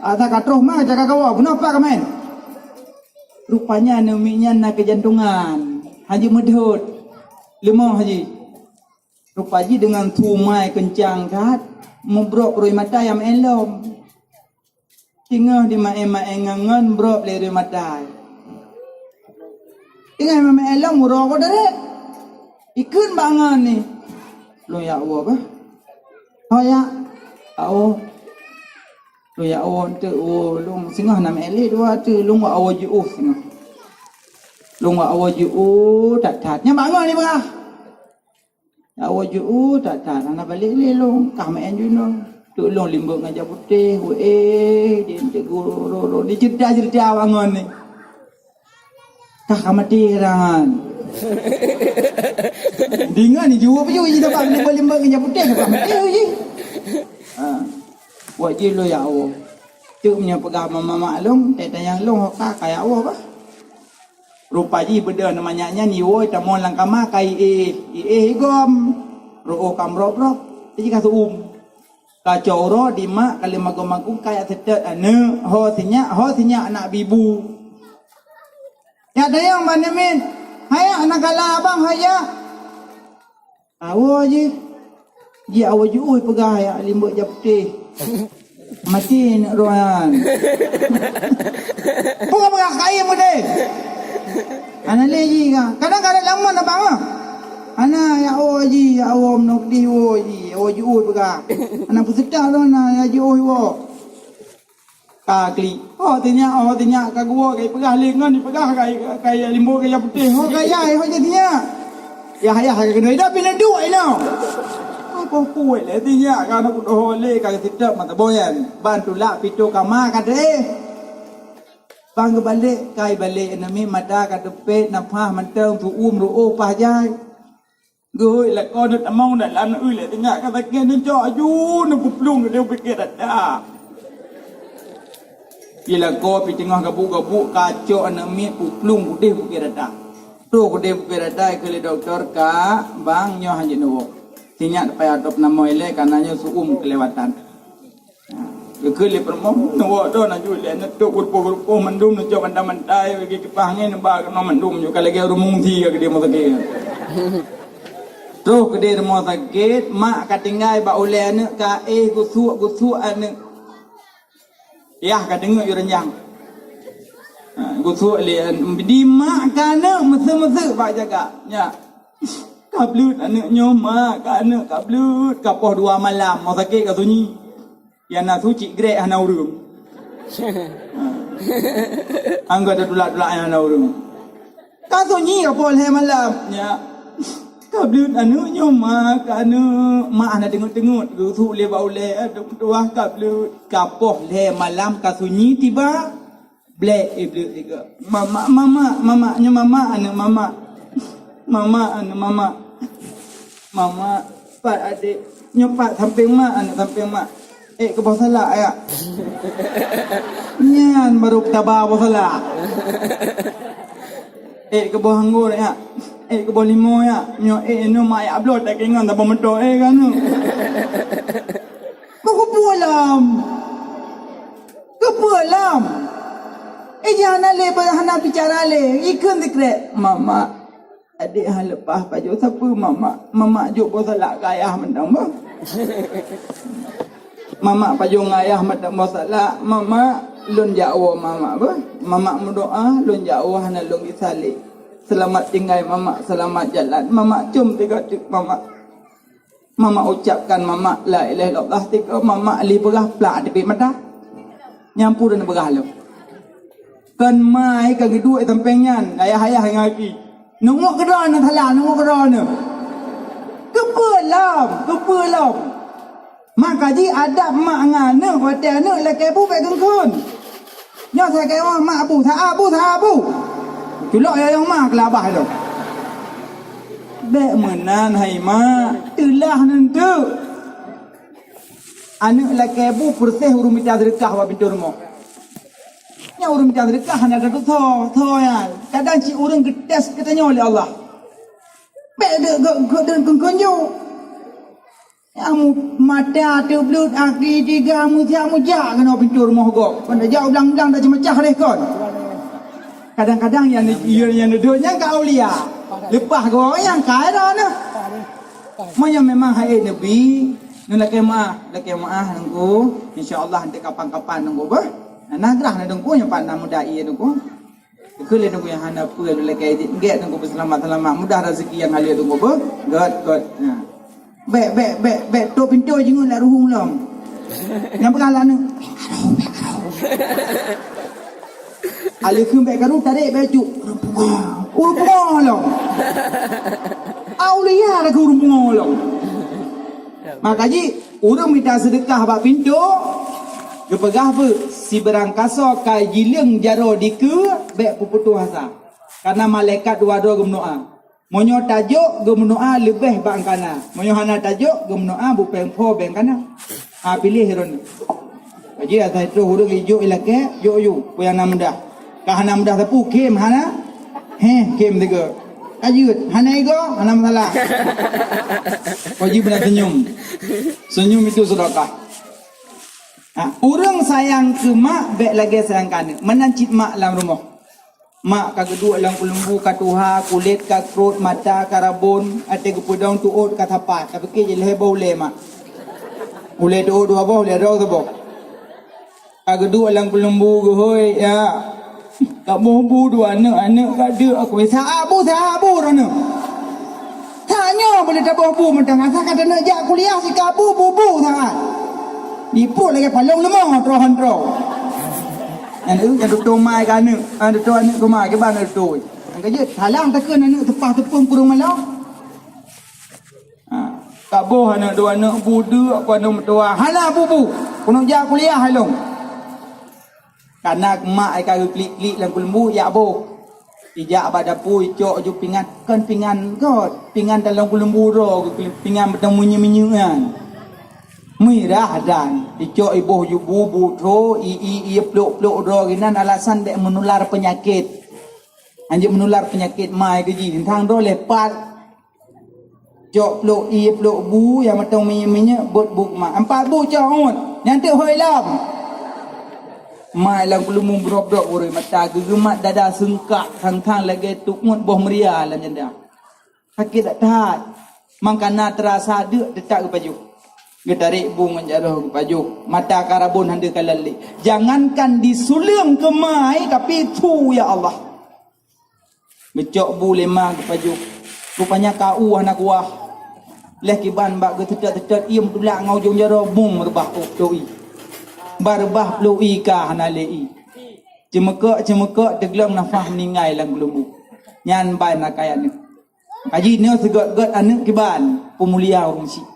Asa ka troh ma jaga kawoe, bunoe pat ka maén." Rupanya aneuëk miet nyan na keujantongan, hana jeuet meudhôt. Leumoh jih. Rupa jih deungon su mai keuncang that, mubrok rui mata nyang meu'én lom. Teungoh jimaén-maén ngon ngon brok lé rui mata. Teungoh jimaén lom uroe ko direk. Ikheun bak ngon ni. Lôn jak woe bah. Ho jak. Awoe. Lôn jak woe enteuk woe lôn singoh na meu'én lé dua teuk lôn wak awoe jiôh singoh. Lôn wak awoe jiôh that-that. Nyan bak ngon ni bah. Awak jiôh that-that hana balek lé lôn, kah meu'én jinoe. Teuk lôn limbok ngon jak putéh, weueh, di teuk guru lôn, di ceurita-ceurita awak ngon ni. Kah ka maté rangan. Deungon ni jiwoe peue jih, sabab limbok-limbok ngon jak putéh, ka maté jih. Ha. Wak jih lôn jak woe. Teuk meunyoe peugah mama mak lôn, tanyong lôn ho ka, ka jak woe bah. Rupa jih beudôh ngon manyak nyan iwoe tamong lam kama ka iéh, iéh igom. Reuôh ka meurok-rok, jih ka seu-uem. Ka cok uroe di mak ka lheueh magong-magong ka jak seutôt aneuëk, ho sinyak, ho sinyak anak bibu. Jak tanyong bak namiet, "Hai, anak kala abang, hai jak?" Awoe jih. Jih awoe jiôh peugah jak limbok jak putéh. Maté aneuk droe nyan. Peugah-peugah kayém udeh. Hana lé jih ka. Kadang ka rot lam mon abang ah. Hana jak woe jih, jak woe meunoe keudeh woe jih. Awoe jiôh peugah. Hana peuseutah droe na jak jiôh woe. Ka klik. Ho sinyak, ho sinyak ka geuwoe, ka ipeugah lé ngon ipeugah ka, ka, ka limbok ka jak putéh. Ho ka jak, ho jak sinyak. Yah, yah ka keunoe. Ida pih neuduek inoe. Apoh puet lé sinyak ka na kudoh lé ka geuseutôt mata boyan. Ban tulak pintoe kama ka deh. Ban geubalek, ka ibalek namiet mata ka teupet, nafah mantong, seu-uem reuôh paih jai. Geuhôi lakoe neutamong dalam, neueu lé sinyak ka sakét, neucok aju, neupeuplueng keudeh bukét rata. Di lakoe pih teungoh gabuk-gabuk ka cok aneuk miet peuplueng keudeh bukét rata. Troh keudeh bukét rata, ikheun lé dokto, "Kak, bang, nyoe hana jeuet neuwoe. Sinyak payah tôb namoe ilée, kareuna nyoe seu-uem keulewatan." Geukheun lé peurumoh, neuwoe droe na jeuet lé, neutôb geurupoh-geurupoh mandum, neucok bantai-bantai, bagi kipaih angén, neuba keunoe mandum, nyoe ka lagée ureuëng meungungsi ka keudeh rumoh sakét. Troh keudeh rumoh sakét, mak ka tinggai bak ulée aneuk, ka éh geusuek-geusuek aneuk. Yah ka deungoe yue reunjang. Ha, geusuek lé aneuk, di mak ka aneuk, meuseu-meuseu bak jaga. Nyak. Ka bleuet aneuk nyoe, mak, ka aneuk ka bleuet, ka poh dua malam, rumoh sakét ka sunyi. Nyang na su cit grek hana ureuëng. Anggota tulak-tulak nyang hana ureuëng. Ka sunyi ka poh lhée malam, nyak. Ka bleuet aneuk nyoe, mak, ka aneuk. Mak hana teungeut-teungeut, geusuek lé bak ulée, aneuk meutuwah ka bleuet. Ka poh lhée malam ka sunyi tiba. Blek iblih tiga. Mama, mama, mama, nyoe mama aneuk mama. Mama aneuk mama. Mama, pat adek. Nyoe pat sampéng mak, aneuk sampéng mak. Ék keuboh salak ya. Nyan baru taba boh salak. Ék keuboh anggô ya. Ék keuboh limo ya. Nyoe ék nyoe mak ya bloe tak ingat taba meudo ék kan. Keupeue lom? Keupeue lom? Ija hana lé, hana bicara lé, ikheun sikrek. Mamak, adik han leupah pajoh sapeue mamak. Mamak jok boh salak keu ayah mantong bah. Mamak pajoh ngon ayah mantong boh salak. Mamak, lôn jak woe mamak bah. Mamak meudoa, lôn jak woe hana lôn gisa lé. Seulamat tinggai mamak, seulamat jalan. Mamak com tiga teuk mamak. Mamak ucapkan mamak la ilaha illallah tiga, mamak li peugah plak teubit mata. Nyan peue dan peugah lom. Kon mai ka geuduek sampéng nyan, ayah-ayah ngon aki. Nungok keudroe na salah, nungok keudroe na. Keupeue lom, keupeue lom. Maka jih adab mak ngon aneuk, watée aneuk lakée bu bék geungkheun. Nyoe sagai mak bu, sa bu, sa bu. Culok yoyong ma keulabah lom. Bék meunan hai mak, teulah neunteuk. Aneuk lakée bu peureséh ureuëng mita seudeukah bak pintoe rumoh. Nyan ureuëng mita seudeukah hana tatusoe, soe nyan. Kadang cit ureuëng geutés geutanyoe lé Allah. Bék deuek geudeun keunkeun ju. Amu mata teubleuet aki tiga meusiap meujak keunoe pintoe rumoh gob. Kon jak u blang-blang dak ceumeucah lé kon. Kadang-kadang nyang nyang nyang dudoe nyan ka aulia. Leupah goe nyang ka dah nah. Meunyoe memang hai Nabi, neu lakée meuah, lakée meuah nunggu. Insya Allah nanti kapan-kapan nunggu beuh. Nah, nah gerah na nunggu nyang pat na muda ié nunggu. Keu lé nunggu nyang hana peue lé lakée idit gét nunggu beuseulamat-seulamat. Mudah rezeki nyang haleue nunggu beuh. Gét, gét. Nah. Bék, bék, bék, bék tok pintoe jingon lam ruhueng lom. Nyang peugah lam neu. Aleukeun bék karu tarek bék cuk. Ureuëng pungo. Ureuëng pungo lom. Aulia lagée ureuëng pungo lom. Maka jih ureuëng mita seudeukah bak pintoe geupeugah beuh sibeurang kasoe ka jileueng jaroe dikeue bék peuputôh asa. Karena malaikat dua droe geumeunoa. Meunyoe tajok geumeunoa leubeh bak angkana. Meunyoe hana tajok geumeunoa bupeng pho bék angkana. Ha piléh droeneuh. Kaji asai troh ureuëng ijok ilakée, jok ju, peue nyang na mudah. Ka hana mudah sapeue, khém hana? Heh, khém tiga. Ka jeuet, hana igo, hana masalah. Kaji beuna senyum. Senyum itu sedekah. Ha, ureuëng sayang keu mak bék lagée sayang keu aneuk. Meunan cit mak lam rumoh. Mak ka geuduek lam keuleumbu ka tuha, kulét ka krot, mata ka rabon, até geupeudong tuôt ka sapa. Tapike jih lhée boh ulée mak. Ulée tuôt dua boh, ulée droe saboh. Ka geuduek lam keuleumbu geuhôi, ya. Ka boh bu dua aneuk, aneuk ka deuk aku. Sa bu, sa bu droeneuh. Tanyoe boleh taboh bu mantong, asai ka taneuk jak kuliah sikabu bu-bu sangat. Dipot lagée palong leumah troh han troh. Nyan tu, nyan tu tomai ka aneuk, ha, tu aneuk tomai ke bana tu. Nyang keujeuet, salang takheun aneuk teupah teupông kureueng malam. Ha, ka boh aneuk dua aneuk bu deuk, aku aneuk meutuah. Hana bu-bu. Keuneuk jak kuliah hai lôn. Kana mak ai ka geuklik-klik lam keuleumbu jak boh. Ijak bak dapu icok ju pingan, kon pingan got, pingan dalam keuleumbu droe, pingan beutong minyeuk-minyeuk nyan. Mirah dan icok iboh ju bu-bu tho, i, i, i plok-plok droe ginan alasan bék meunular peunyakét. Hanjeuet meunular peunyakét mai keuji, teuntang droe lepat. Cok plok ie, plok bu nyang mantong minyeuk-minyeuk, bot bu keumah. Empat bu cok ngon, nyan teuk hôi lom. Mai lam keuleumbu brok-brok ureueng mata geugeumat dada seungkak, thang-thang lagèe tuk ngon boh meuria lam janda. Sakét that-that. Mangkana teurasa deuk teutak geupajoh. Geutarek bu ngon jaroe geupajoh. Mata karabon hana kalon lé. Jangankan disuleueng keumai, tapi su, ya Allah. Geucok bu lé ma geupajoh. Rupanya kau hana kuah. Lheueh kiban bak geuteutôt-teutôt ie meutulak ngon ujong jaroe bung reubah plôh ie. Ba reubah plôh ie ka hana lé ie. Ceumeukok-ceumeukok teuglong nafah meuninggai lam keuleumbu. Nyan ban na kaya nyoe. Kaji nyoe seugöt-göt aneuk kiban peumulia ureueng syik.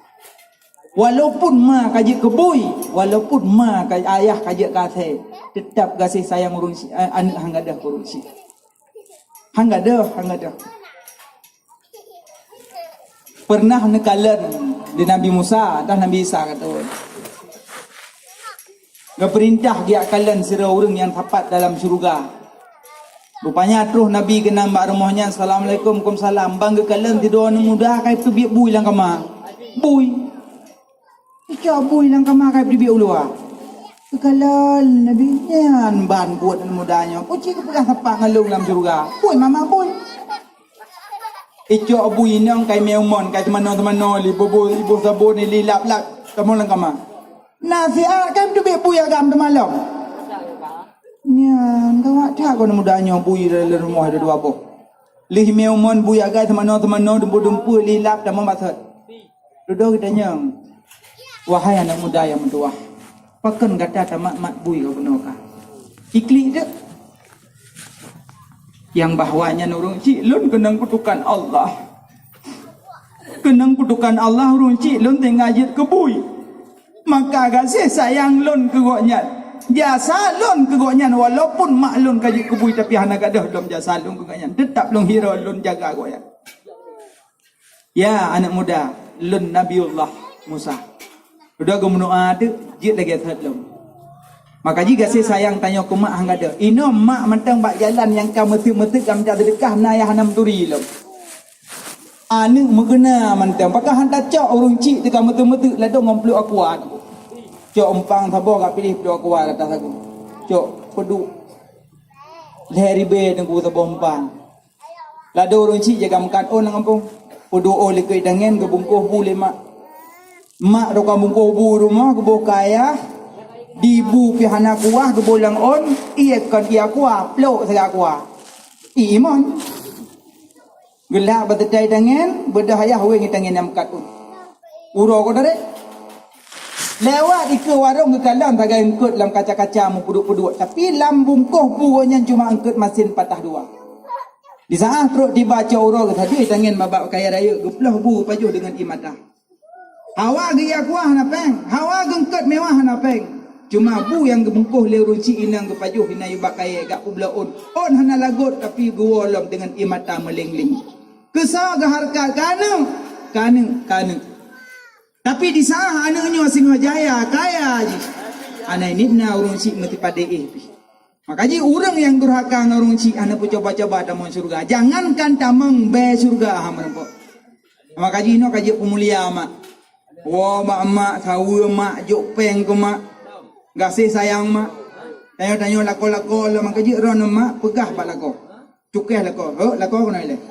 Walaupun ma ka jeuet keu bui, walaupun ma ka, ayah ka jeuet keu asèe, teutap gaséh sayang ureueng syik, a-, aneuk han gadôh keu ureueng syik. Han gadôh, han gadôh. Pernah neukalon di Nabi Musa dan Nabi Isa kata, geupeurintah geujak kalon sidroe ureueng nyang sapat dalam syeuruga. Rupanya troh Nabi keunan bak rumoh nyan, "Assalamualaikum." "Waalaikumsalam." Ban geukalon sidroe aneuk muda ka jiteubiet bui lam kama. Bui. Icok bui lam kama ka jiteubiet u luwa. Kalon Nabi nyan ban buet aneuk muda nyoe. Kuci keupeugah sapat ngon lôn lam syeuruga. Bui mama bui. Icok bui inong kai mé umon, kai teumanoe-teumanoe li, bubui iboh sabon li lap-lap. Kamoe lam kama. Nasihat kan teubiet bui agam teumalong. Nyan gawat that kon muda nyoe bui dalam rumoh ada dua boh. Lih mé umon bui agai teumanoe-teumanoe dumpu-dumpu li lap tamong basot. Dudoe geutanyong, "Wahai aneuk muda nyang meutuwah, pakon gata tamat-mat bui ka bunoe ka?" Iklik dek. Nyang bahwa nyan ureuëng cik lôn keunong kutukan Allah. Keunong kutukan Allah ureuëng cik lôn tinggai jeuet keu bui. Maka gaséh sayang lôn keu gobnyan. Jasa lôn keu gobnyan walaupun mak lôn ka jeuet keu bui tapi hana gadôh lom jasa lôn keu gobnyan. Teutap lôn hiro lôn jaga gobnyan. Ya aneuk muda, lôn Nabiullah Musa. Udah geumeudoa teuk jeuet lagée that lom. Maka ji gaséh sayang tanyoe keu mak hang gadôh. Inoe mak mantong bak jalan nyang ka meuteuk-meuteuk ka mita seudeukah na yah hana meuturi lom. Aneuk meukeuna mantong pakon han tacok ureuëng cik teuka meuteuk-meuteuk ladôm ngon pluek aqua. Cok umpang saboh ka piléh pluek aqua rata sagu. Cok peuduek lhée ribée teungku saboh umpang. Ladôm ureuëng cik jaga meukat ôn lam gampông. Peuduek ôn likot tangen geubungkôh bu lé mak. Mak teuka bungkôh bu rumoh geuboh keu ayah, di bu pih hana kuah geuboh lam ôn, ié kon ié aqua, plôk sagai aqua. Ié imon. Geulak bateutai tangen, beudôh ayah wéng tangen nyang meukat ôn. Uroe ko darek. Lewat ikeue warong geukalon sagai eungkot lam kaca-kaca meupeuduek-peuduek, tapi lam bungkôh bu nyan cuma eungkot masin patah dua. Di saat trok tiba cok uroe geusadui tangen babak kayée rayeuk geuploh bu geupajoh deungon ié mata. Hawa geuié aqua hana péng, hawa geungkot mewah hana péng. Cuma bu nyang geubungkôh lé ureuëng cik inong geupajoh inan ubak kayée gak peubloe ôn. Ôn hana lagot tapi geuwoe lom deungon ié mata meuléng-léng. Keusoe geuhareukat keuneuk, keuneuk, keuneuk. Tapi di saat aneuk nyoe singoh jaya, kaya jih. Hana init na ureuëng cik meusipat dééh pih. Maka jih ureuëng nyang durhaka ngon ureuëng cik hana peucoba-coba tamong syeuruga. Jangankan tamong bée syeuruga ha meurumpok. Maka jih inoe ka jeuet peumulia mak. Woe bak mak, saweue mak, jok péng keu mak. Gaséh sayang mak. Tanyoe-tanyoe lakoe-lakoe lom maka jih ron mak peugah bak lakoe. Cukéh lakoe. Hok lakoe keunoe ilée.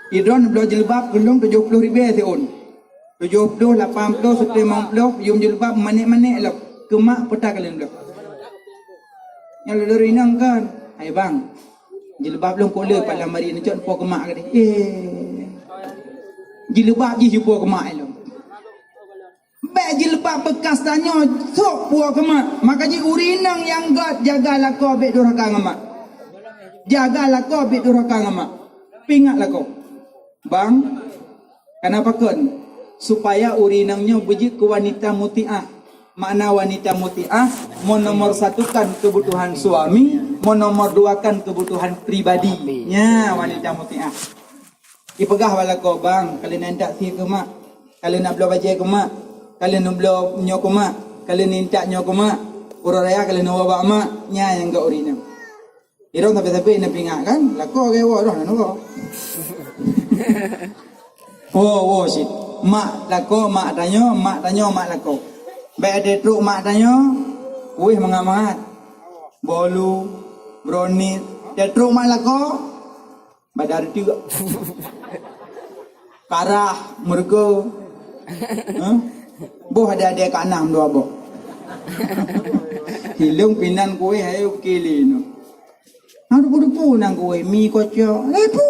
Idon bloe jilbab keu lôn tujoh ploh ribée siôn. Tujoh ploh, lapan ploh, siploh limong ploh, yum jilbab manék-manék lom. Keu mak peue ta ka lôn bloe. Nyan lôn inong kan. Hai bang. Jilbab lôn kok le pat lam lamari neucok neupo keu mak gadeh. Eh. Jilbab jih jipo keu mak lôn. Bék jilbab beukas tanyoe sok puwoe keu mak. Maka jih ureuëng inong nyang gét jaga lakoe bék durhaka ngon mak. Jaga lakoe bék durhaka ngon mak. Pingat lakoe. Bang, kenapa kon? Supaya ureuëng inong nyoe beujeuet keu wanita mutiah. Makna wanita mutiah, meunomor satukan keubutuhan suami, meunomor duakan keubutuhan pribadi. Nya wanita mutiah. Ipeugah bak lakoe, "Bang, ka lheueh na intat sie keu mak, ka lheueh na bloe bajée keu mak, ka lheueh na bloe nyoe keu mak, ka lheueh na intat nyoe keu mak, uroe raya ka lheueh na woe bak mak," nyan nyang gét ureuëng inong. Irong sabe-sabe na pingat kan, lakoe gét woe roh na woe. Woe, woe cit. Mak lakoe, mak tanyoe, mak tanyoe, mak lakoe. Bék teutrok mak tanyoe, wéh mangat-mangat. Bolu, brownies, teutrok mak lakoe, Badar teuk. Karah, meureugo. Huh? Boh ada-ada ka nam dua boh. Hilung pinan kueh ayo kili no. Nah, dupu-dupu nang kueh mi kocok. Eh, pu.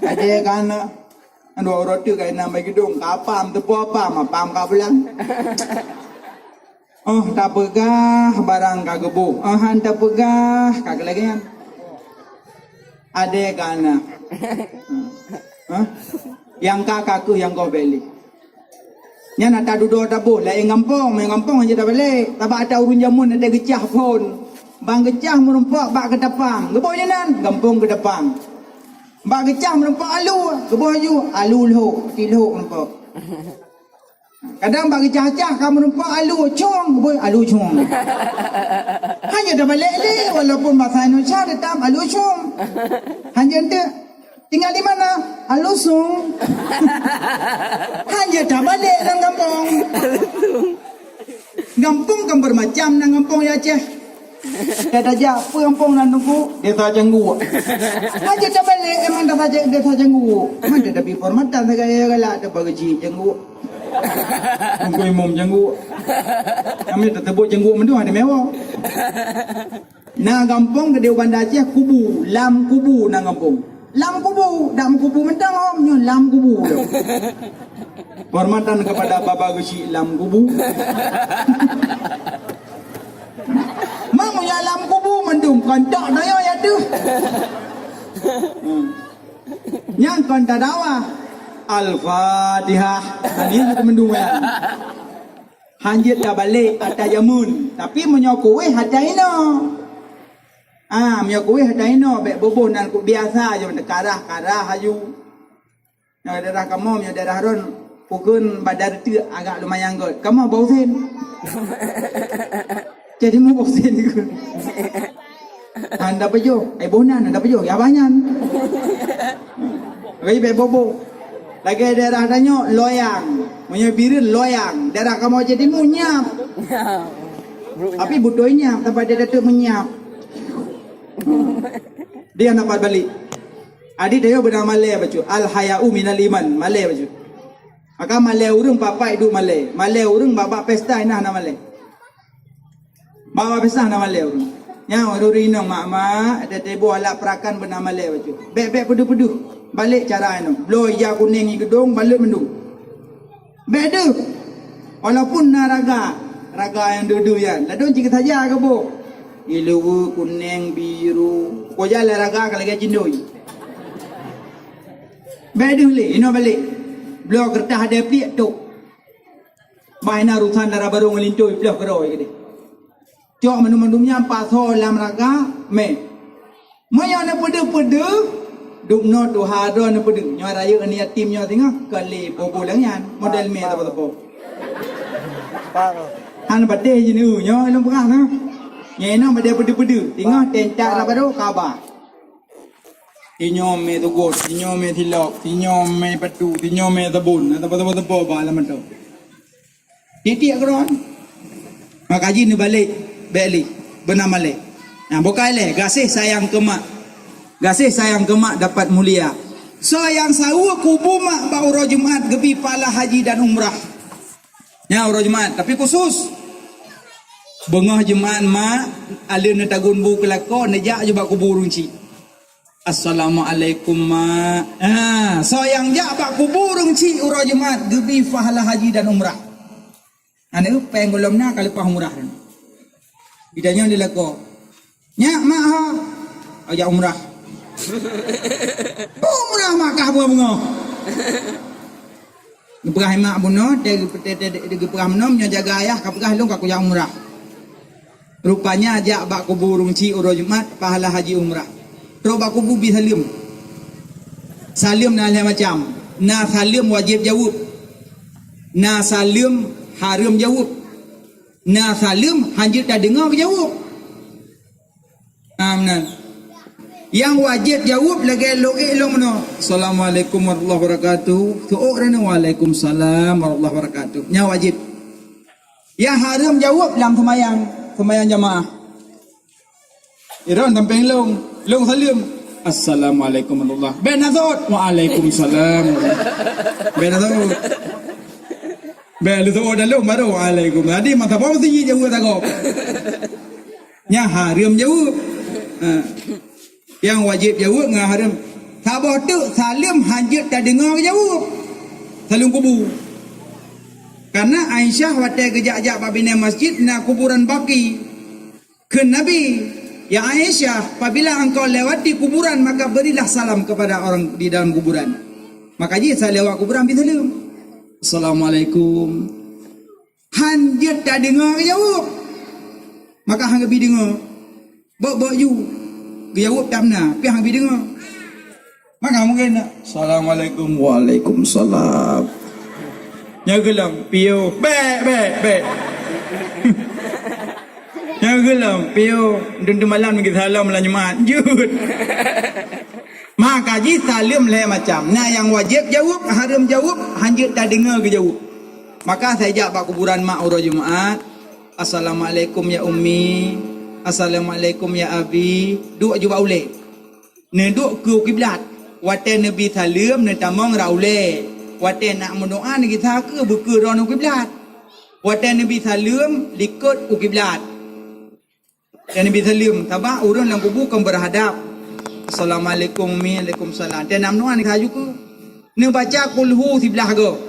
Ada kana. Dua orang tu kai nam bagi dong. Kapam tepu apam, apam ka pulang. Oh, tapeugah barang ka geuboh. Oh, han tapeugah ka keulagian. Adé kana. Hah? Nyang ka kaku nyang goh beli. Nyan ata dudoe taboh laén gampông, laén gampông aja tabalek. Tabak ata ureueng jameun ata geucah phon. Bang geucah meurumpok bak Keutapang. Geuboh nyan nan, gampông Keutapang. Bak geucah meurumpok alu, geuboh aju, alu lhok, ti lhok meurumpok. Kadang bak geucah-cah ka meurumpok alu cong, beuh alu cong. Hanya dah balik lé, walaupun bahasa Indonesia tetap alu cong. Hanya ente tinggal di mana? Alu song. Hanya dah balik dalam kampung. Gampông kan bermacam nan gampông di Aceh. Tajak peue gampông nan Teungku? Desa Cangguek. Aja tabalek memang desa Cang-, desa Cangguek. Mana tapi hormatan sagai galak teuh bak geuchik Cangguek. Teungku Imum Cangguek. Kami teusebut Cangguek mandum ada mewah. Na gampông keudéh u Banda Aceh Kubu, Lam Kubu na gampông. Lam Kubu, dak meukubu mantong hom nyoe Lam Kubu. Hormatan kepada Baba Geuchik Lam Kubu. Mang meunyoe Lam Kubu mandum kontok doyo ya tu. Hmm. Nyang kon tadawa. Al-Fatihah. Tadi itu mendung ya. Hanjeuet tabalek ata jameun, tapi meunyoe kuweh ata inoe. Ah, meunyoe kuweh ata inoe, bék boboh nan ku biasa je, karah-karah aju. Nyoe daerah kamoe, nyoe daerah ron, ukeuen badar teuk agak lumayan göt. Kamoe Bau Sen. Jadi mu Bau Sen ke? Hana pajoh, eh boh nan hana pajoh, ya banyan. Lagi bék boboh. Lagèe daerah tanyoe Loyang. Meunyoe Bireuen Loyang, daerah kamoe Aceh Timu Nyiap. Tapi beutôi Nyiap, tapi dia tetap Menyiap. Dia dapat balik. Adik dia beuna malèe bacut. Al haya'u minal iman, malèe bacut. Maka malèe ureueng papai duek malèe. Malèe ureueng bak-bak pesta inah na malèe. Bak-bak pesta na malèe ureueng. Nyang ureueng inong mak-mak, ada teuboh alat perakan beuna malèe bacut. Bèk-bèk peudeuh-peudeuh. Balek cara inong. Bloe ija kuneng i geudong, balek mandum. Bèk deuh. Walaupun na raga, raga nyang deuh-deuh nyan. Ladôm cit saja geuboh. Ileue, kuneng, biru. Ko jalan raga ka lagèe cindoi. Bèk deuh lé, inoe balek. Bloe keureutah ada pliek tok. Bah na urusan dara barô ngon lintô iploh keudroe keudeh. Cok mandum-mandum nyan pasoe lam raga, mè. Meunyoe neupeudeuh-peudeuh, dubnoe tuha droe neupeudeuh. Nyoe rayeuk aneuk yatim nyoe singoh, kali bobo lagèe nyan, model mè sapo-sapo. Hana patéh jih nyoe, nyoe lôn peugah na. Nyoe inong bak dia peudeuh-peudeuh, singoh tentak lam barô kaba. Sinyoe mè tugot, sinyoe mè silop, sinyoe mè patu, sinyoe mè sabon, sapo-sapo ba lam mantong. Titik keudroe. Maka jih neubalek bèk lé beuna malèe. Nah, bukai lé gaséh sayang keu mak. Gaséh sayang keu mak dapat mulia. Soe nyang saweue kubu mak bak uroe Jumat geubi pahala haji dan umrah. Nyan uroe Jumat, tapi khusus. Beungoh Jumat mak, aleuh neutagun bu keu lakoe, neujak ju bak kubu ureueng chik. Assalamualaikum, Mak. Ha, soe nyang jak bak kubu ureueng chik uroe Jumat geubi pahala haji dan umrah. Aneuk péng gohlom na ka leupah umrah nyan. Geutanyoe lé lakoe, "Nyak, mak ho?" "Ojak umrah." "Umrah Makkah beungoh-beungoh." Geupeugah mak bunoe, teugeupeu-, teu-, teu-, teu-, geupeugah meunoe, "Meunyoe jaga ayah ka peugah lôn ka kujak umrah." Rupanya jak bak kubu ureueng chik uroe Jumat, pahala haji umrah. Trok bak kubu bi saleuem. Saleuem na lhèe macam. Na saleuem wajéb jaweueb. Na saleuem hareuem jaweueb. Na saleuem hanjeuet tadeungoe geujaweueb. Ha, meunan. Nyang wajéb jaweueb lagèe lôn ék lôn meunoe. "Assalamualaikum warahmatullahi wabarakatuh." Seuôt droeneuh, "Waalaikumsalam warahmatullahi wabarakatuh." Nyan wajéb. Nyang hareuem jaweueb lam seumayang, seumayang jamaah. Droeneuh sampéng lôn, lôn saleuem. "Assalamualaikum warahmatullahi." Bèk na seuôt. "Waalaikumsalam." Bèk na seuôt. Bèk lôn seuôt dah lôn baru, "Waalaikum." Jadi masa bawah mesti jaweueb takot. Nyan hareuem jaweueb. Ha. Nyang wajéb jaweueb ngon hareuem. Saboh teuk saleuem hanjeuet tadeungoe geujaweueb. Saleuem kubu. Karena Aisyah watèe geujak-jak bak binéh masjid na kuburan Baqi. Kheun Nabi, "Ya Aisyah, apabila engkau lewati kuburan, maka berilah salam kepada orang di dalam kuburan." Maka jih saat lewat kuburan bi saleuem. "Assalamualaikum." Hanjeuet tadeungoe geujaweueb. Maka han geubi deungoe. Bok-bok ju. Geujaweueb tam na, pih han geubi deungoe. Maka mungken, "Assalamualaikum." "Waalaikumsalam." Nyan geulam, "Piyo." "Bèk, bèk, bèk." Nyan geulam, "Piyo." Dum-dum malam lagi salam lam Jumat. Jeuet. Maka jih saleuem lhèe macam. Na nyang wajéb jaweueb, hareuem jaweueb, hanjeuet tadeungoe geujaweueb. Maka sai jak bak kuburan mak uroe Jumat. "Assalamualaikum ya Ummi, assalamualaikum ya Abi." Duek ju bak ulèe. Neuduek keu kiblat. Watèe neubi saleuem neutamong rot ulèe. Watèe nak meudoa neugisa keu beukeue droeneuh u kiblat. Watèe neubi saleuem likot u kiblat. Dan neubi saleuem, sabab ureueng lam kubu kon beuhadap. "Assalamualaikum, Ummi." "Waalaikumsalam." Watèe nak meudoa neugisa ju keu. Neubaca kulhu siblaih goe.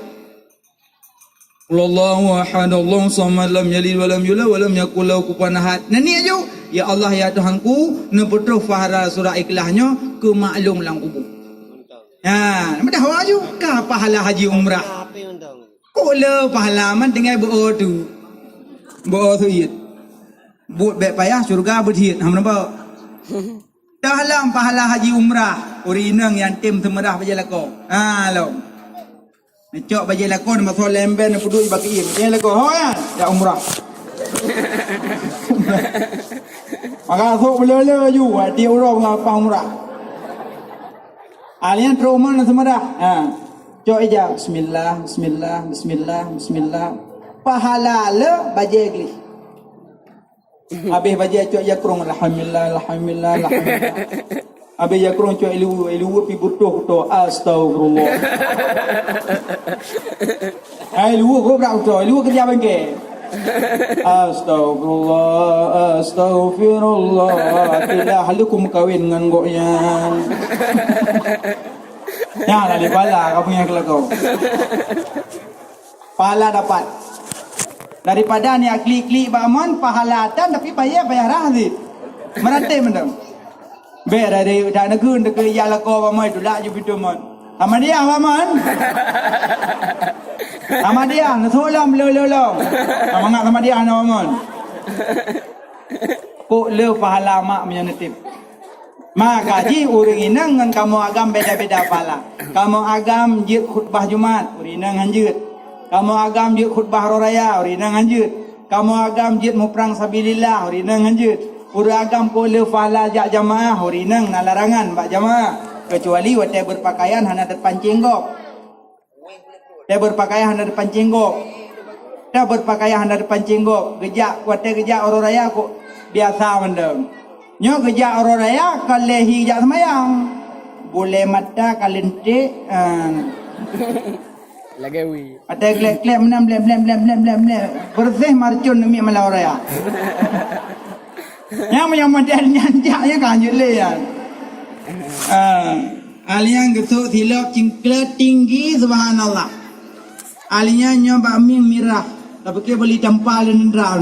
"Qul huwallahu ahad, Allahu samad, lam yalid walam yulad, walam yakul lahu kufuwan ahad." Neuniet ju, "Ya Allah, ya Tuhanku, neupeutroh pahala surat Ikhlas nyoe keu mak lôn lam kubu." Ha, mudah awak ju, ka pahala haji umrah. Kok le pahala man tinggai beu tu. Beu tu iet. Buet bèk payah syurga beudiet. Ha, nampak? Dah lam pahala haji umrah. Ureueng inong nyang tem seumeurah bajèe lakoe. Ha, lom. Neucok bajèe lakoe, neumasoe lem bèe, neupeuduek bak keuiem. Bajèe lakoe, ho nyan, jak umrah. Maka sôk beuleu-leu laju, tiep uroe ngon leupah umrah. Alèh nyan trôh man seumeurah. Ha. Cok ija, bismillah, bismillah, bismillah, bismillah. Pahala le bajèe gleh. Habéh bajèe cok ija krông, alhamdulillah, alhamdulillah, alhamdulillah. Habéh ija krông cok iluweue, iluweue pi beutoh-beutoh, astagfirullah. Hai luweue gob brat beutoh, iluweue keurija bengke. Astagfirullah, astagfirullah. Tidak lalu ku meukawen ngon gobnyan. Nyan lah di pala kamu nyang keulakau. Pahala dapat. Daripada neujak klik-klik bak mon, pahala tan tapi payah, payah rhah cit. Meuratéb mantong. Bèk dari dak neukheun, neukheun jak lakoe bak mon, tulak ju pintoe mon. Samadiyah bak mon. Samadiyah, neusôk lom, lom, lom, lom. Mangat samadiyah na bak mon. Kok le pahala mak meunyoe neutiep. Maka jih ureueng inong ngon kamoe agam beda-beda pahala. Kamoe agam jeuet khutbah Jumat, ureueng inong han jeuet. Kamoe agam jeuet khutbah uroe raya, ureueng inong han jeuet. Kamoe agam jeuet muprang sabilillah, ureueng inong han jeuet. Ureueng agam kok le pahala jak jamaah, ureueng inong na larangan bak jamaah, keucuali watèe beupakaian hana teupancéng gob. Watèe beupakaian hana teupancéng gob. Watèe beupakaian hana teupancéng gob. Geujak, watèe geujak uroe raya kok biasa mantong. Nyoe geujak uroe raya ka lheuh hi jak seumayang. Bulèe mata ka leuntèk, ah. Lagèe wi. Watèe glek-glek meunan blek, blek, blek. Beureuséh marcon neumi malam uroe raya. Nyang meunyoe model nyan jak, nyan ka hanjeuet lé nyan. Ah. Alèh nyan geusôk silop cingkleuet tinggi, subhanallah. Alèh nyan nyoe bak mieng mirah, tapike beli tampa lé neundra.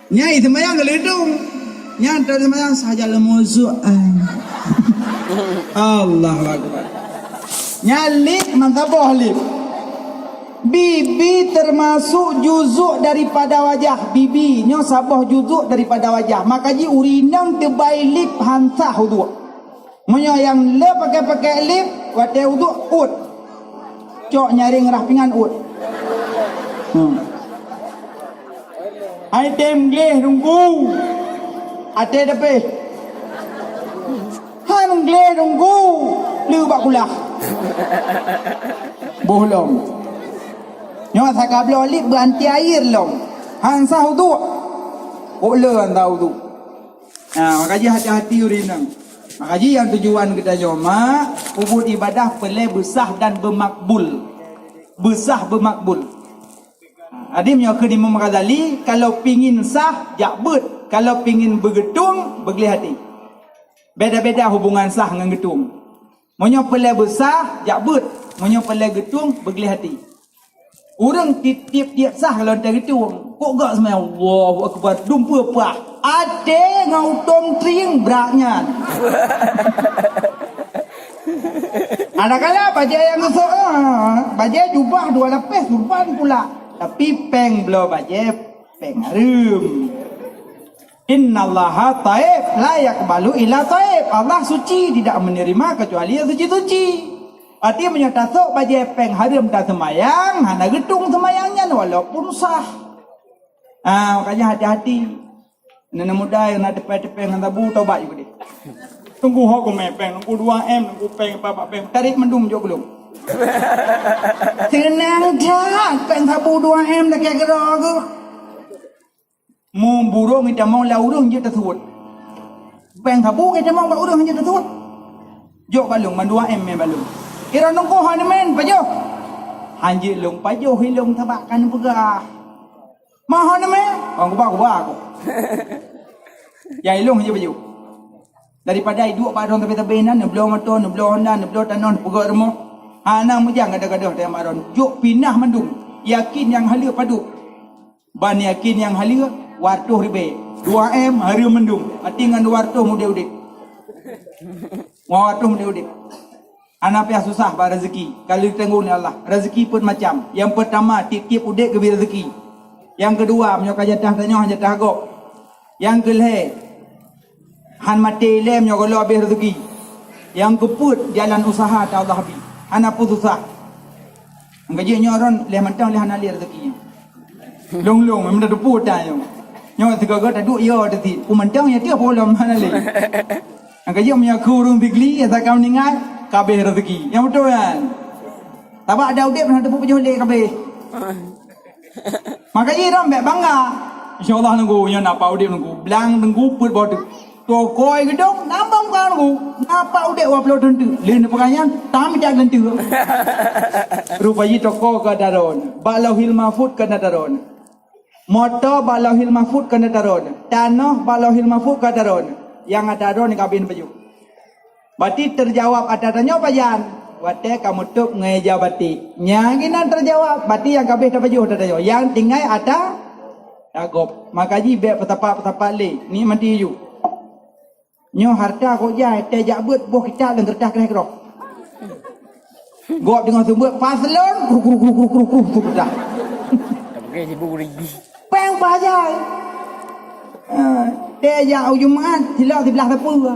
Nyan seumayang geuleutung. Nyan trok seumayang saja leumô zuek, ai. Allahu Akbar. Nyan lip meusaboh lip. Bibi termasuk juzuk daripada wajah. Bibi nyoe saboh juzuk daripada wajah. Maka jih ureueng inong teubai lip han sah uduk. Meunyoe nyang le pakai-pakai lip, watèe uduk, uet. Cok nyaring rhah pingan, uet. Hmm. Hai tem gleh Teungku. Até dapéh. Han gleh Teungku. Lé bak kulah. Boh lom. Nyoe saka bloe lip beuanti air lom. Han sah uduk. Kok le han sah uduk. Nah, maka jih hati-hati ureueng inong. Maka jih nyang tujuan geutanyoe mak, peubuet ibadah peureulèe beusah dan beumakbul. Beusah beumakbul. Nah, adim nyoe kheun Imam Ghazali, kalau pingin sah, jak beuet. Kalau pingin beugeutueng, beugleh até. Beda-beda hubungan sah ngon geutueng. Meunyoe peureulèe beusah, jak beuet. Meunyoe peureulèe geutueng, beugleh até. Ureueng tiep-tiep sah lom watèe geutueng. Kok gak seumayang, Allahu Akbar, dumpeue pah. Até ngon utông trieng brat nyan. Adakala bajèe nyang geusôk, ah, bajèe jubah dua lapéh, surban pula. Tapi péng bloe bajèe, péng hareuem. Innallaha thayyib, la yaqbalu illa thayyib. Allah suci, tidak menerima kecuali yang suci-suci. Arti meunyoe tasôk bajèe péng hareuem taseumayang, hana geutueng seumayang nyan walaupun sah. Ah, makanya hati-hati. Aneuk muda nyang na teupèe-teupèe ngon sabu, tobat ju deh. Teungku ho kumè péng, Teungku dua M, Teungku péng, papak péng. Tarek mandum jok gulong. Seunang that, péng sabu dua M lakèe keudroe keuh. Muburông itamong lam ureueng jeuet tasuet. Péng sabu itamong bak ureueng jeuet tasuet. Jok bak lôn, mandua em mé bak lôn. Droeneuh ko hana mé pajoh. Hanjeuet lôn pajoh ilôn sabak kan peugah. Ma hana mé, ong kuba-kuba aku. Ya ilôn hanjeuet pajoh. Daripada iduek bak droen sabe-sabe nan, neubloe moto, neubloe Honda, neubloe tanoh, neupeugöt rumoh. Hana meujang gadoh-gadoh teuh bak droen. Jok pinah mandum. Yakin nyang haleue padub. Ban yakin nyang haleue dua reutôh ribèe. Dua em hareuem mandum. Mati ngon dua reutôh mudeh udép. Dua reutôh mudeh udép. Hana payah susah bak rezeki. Ka lheueh tanggong lé Allah. Rezeki peuet macam. Nyang peurtama, tiep-tiep udép geubri rezeki. Nyang keudua, meunyoe ka jatah tanyoe, jatah gob. Nyang keulhèe, han maté ilèe meunyoe gohlom habéh rezeki. Nyang keupeuet, jalan useuha ta Allah bri. Hana peue susah. Nyang ka jeuet nyoe droen lhèe mantong lhèe hana lé rezeki. Lôn-lôn, meunan teupeu tanyoe. Nyoe sigoe-goe taduek yo teuti. Peue mantong ya tiep ulôn hana lé. Nyang ka jeuet meunyoe keu ureueng Sigli, ya saka meuninggai, ka habéh rezeki. Nyang beutôi kan? Sabab ada udép hana teupeu pajoh lé ka habéh. Maka jih droen bèk bangga. Insya Allah nunggu, nyoe na pat udép nunggu. Blang nunggu peuet boh teuk. Tokoi geudong, nambah muka nunggu. Na pat udép dua ploh thon teuk. Lé neupeugah nyan, tam jak geunteuk. Rupa jih toko ka daron. Bak Lauhil Mahfud ka na daron. Moto bak Lauhil Mahfud ka na daron. Tanoh bak Lauhil Mahfud ka daron. Nyang ata droen ka habéh neupajoh. Bati teujawab ata tanyoe pajan? Watèe ka meutôb ngon ija batik. Nyang inan teujawab, bati nyang ka habéh tapajoh ata tanyoe. Nyang tinggai ata tagob. Maka jih bèk peusapat-peusapat lé, nikmati ju. Nyoe hareuta kok jai, tée jak beuet boh kitab lam keureutah kréh keudroe. Gob deungon seumeubeuet paslon, kru, kru, kru, kru, kru, kru, kru, kru. Péng pajan. Ah, tée jak u Jumat, silop siblaih sapeue.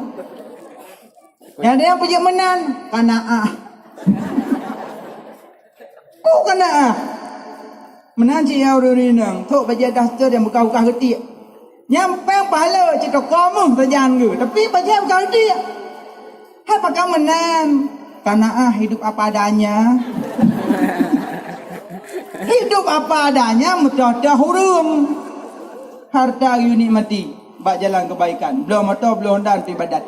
Nyang dia peujeuet meunan, kanaah. Ku kanaah. Meunan cit nyang ureuëng inong, trok bajée daster nyang beukah-beukah geutiek. Nyang péng pahala cit toko méuh sajan geuh, tapi bajée beukah geutiek. Hai pakon meunan, kanaah hidup apa adanya. Hidup apa adanya meutoh-toh ureuëng. Harta geuyue nikmati bak jalan keubaikan. Bloe moto, bloe honda untuk ibadat.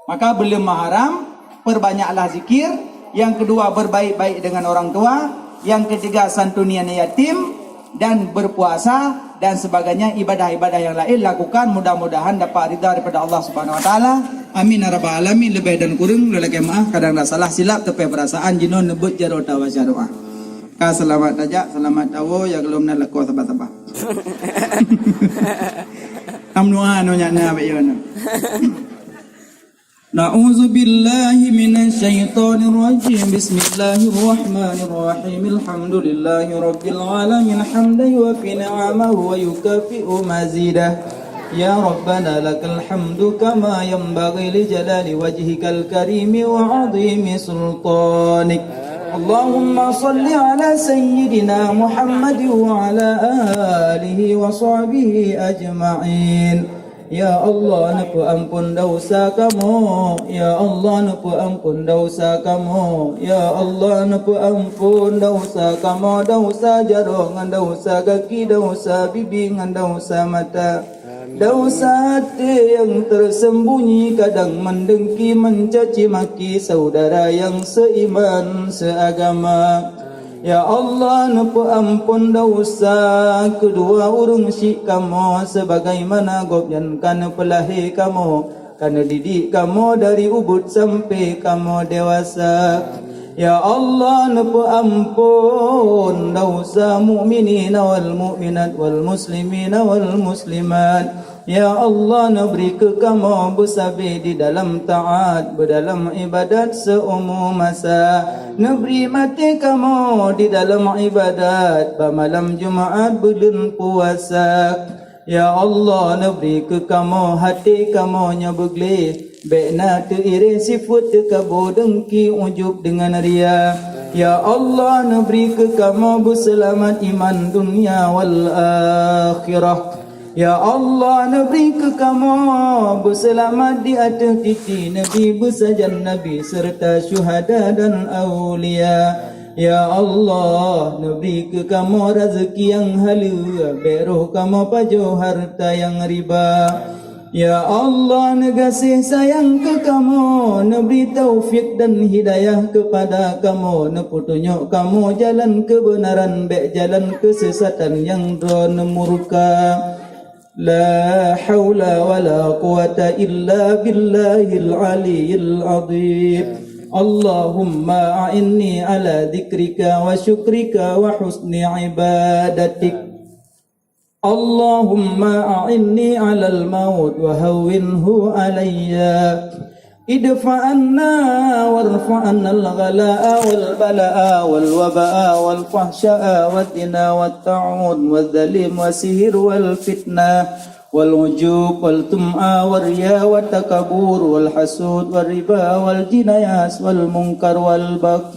Maka buleuen Muharram, perbanyaklah zikir. Yang kedua, berbaik-baik dengan orang tua. Yang ketiga, santuni anak yatim dan berpuasa dan sebagainya, ibadah-ibadah yang lain lakukan, mudah-mudahan dapat ridha daripada Allah Subhanahu Wa Taala. Amin ya rabbal alamin. Lebih dan kurang, lôn lakée maaf, kadang na salah silap, teupeu peurasaan jinoe neubeuet jaroe tawa syarah. Ka seulamat tajak, seulamat tawoe, ya geulom na lakoe sabar-sabar. Am doa nyoe nyan na bak yo nyoe. أعوذ بالله من الشيطان الرجيم. بسم الله الرحمن الرحيم. الحمد لله رب العالمين، حمدا يوافي نعمه ويكافئ مزيده. يا ربنا لك الحمد كما ينبغي لجلال وجهك الكريم وعظيم سلطانك. اللهم صل على سيدنا محمد وعلى آله وصحبه أجمعين. Ya Allah, neupeuamphon desya kamoe. Ya Allah, neupeuamphon desya kamoe. Ya Allah, neupeuamphon desya kamoe, desya jaroe ngon desya gaki, desya bibi ngon desya mata. Desya até nyang teuseumbunyi, kadang meudengki, mencaci maki syedara nyang seuiman, seuagama. Ya Allah, neupeuamphon desya keudua ureuëng syik kamoe, sebagaimana gobnyan ka neupeulahé kamoe, ka neudidik kamoe dari ubit sampai kamoe dewasa. Ya Allah, neupeuamphon desya mukminin wal mukminat wal muslimin wal muslimat. Ya Allah, neubri keu kamoe beusabe di dalam taát, beudalam ibadat seumu masa. Neubri maté kamoe di dalam ibadat, bak malam Jumat buleuen puasa. Ya Allah, neubri keu kamoe até kamoe nyang beugleh, bék na teuireh sifeuet teukabô, dengki, ujub deungon ria. Ya Allah, neubri keu kamoe beuseulamat iman dunia wal akhirah. Ya Allah, neubri keu kamoe beuseulamat di ateueh titi Nabi, beusajan Nabi, seureuta syuhada dan aulia. Ya Allah, neubri keu kamoe raseuki nyang haleue, bék roh kamoe pajoh hareuta nyang riba. Ya Allah, neugaséh sayang keu kamoe, neubri taufik dan hidayah keupada kamoe, neupeutunyok kamoe jalan keubeunaran, bék jalan keuseusatan nyang Droeneuh murka. La haula wa la quwwata illa billahil aliyyil azim. Allahumma a'inni ala dzikrika wa syukrika wa husni ibadatik. Allahumma a'inni alal maut wa hawwinhu alayya. Idfa anna warfa annal ghala'a wal bala'a wal waba'a wal fahsya'a waz zina wat ta'un waz zalim was sihir wal fitnah wal ujub wal tum'a war riya wat takabur wal hasud war riba wal jinayas wal munkar wal bagh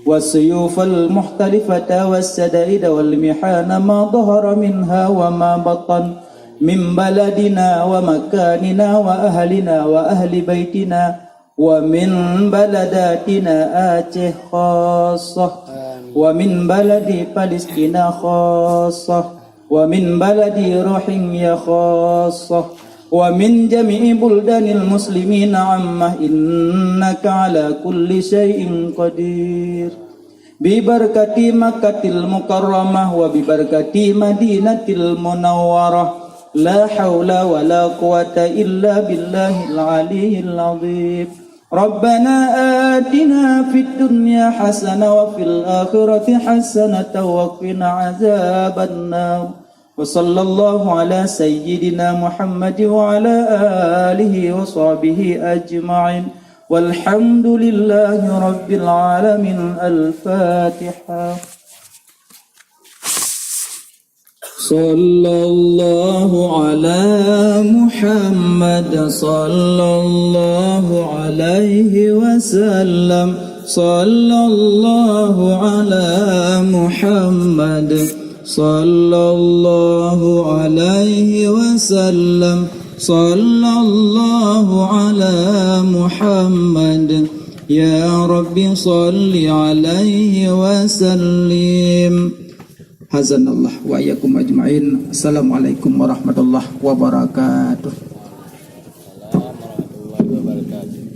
was suyufal muhtalifata was sadaida wal mihana ma dhahara minha wa ma batan min baladina wa makanina wa ahlina wa ahli baitina wa min baladatina Aceh khassah wa min baladi Palestina khassah wa min baladi Rohingya khassah wa min jami'i buldanil muslimina ammah innaka ala kulli syai'in qadir. Bibarakati Makkatil Mukarramah wa bibarakati Madinatil Munawwarah. La haula wa la quwwata illa billahil aliyyil azim. Rabbana atina fid dunya hasanah wa fil akhirati hasanah wa qina azabannar. Wa sallallahu ala sayyidina Muhammad wa ala alihi wa sahbihi ajma'in. Walhamdulillahi rabbil alamin. Al-Fatihah. Sallallahu ala Muhammad, sallallahu alaihi wasallam, sallallahu ala Muhammad, sallallahu alaihi wasallam, sallallahu ala Muhammad. Ya Rabbi, salli alaihi wasallim. Hazanallah wa iyyakum ajma'in. Assalamualaikum warahmatullahi wabarakatuh.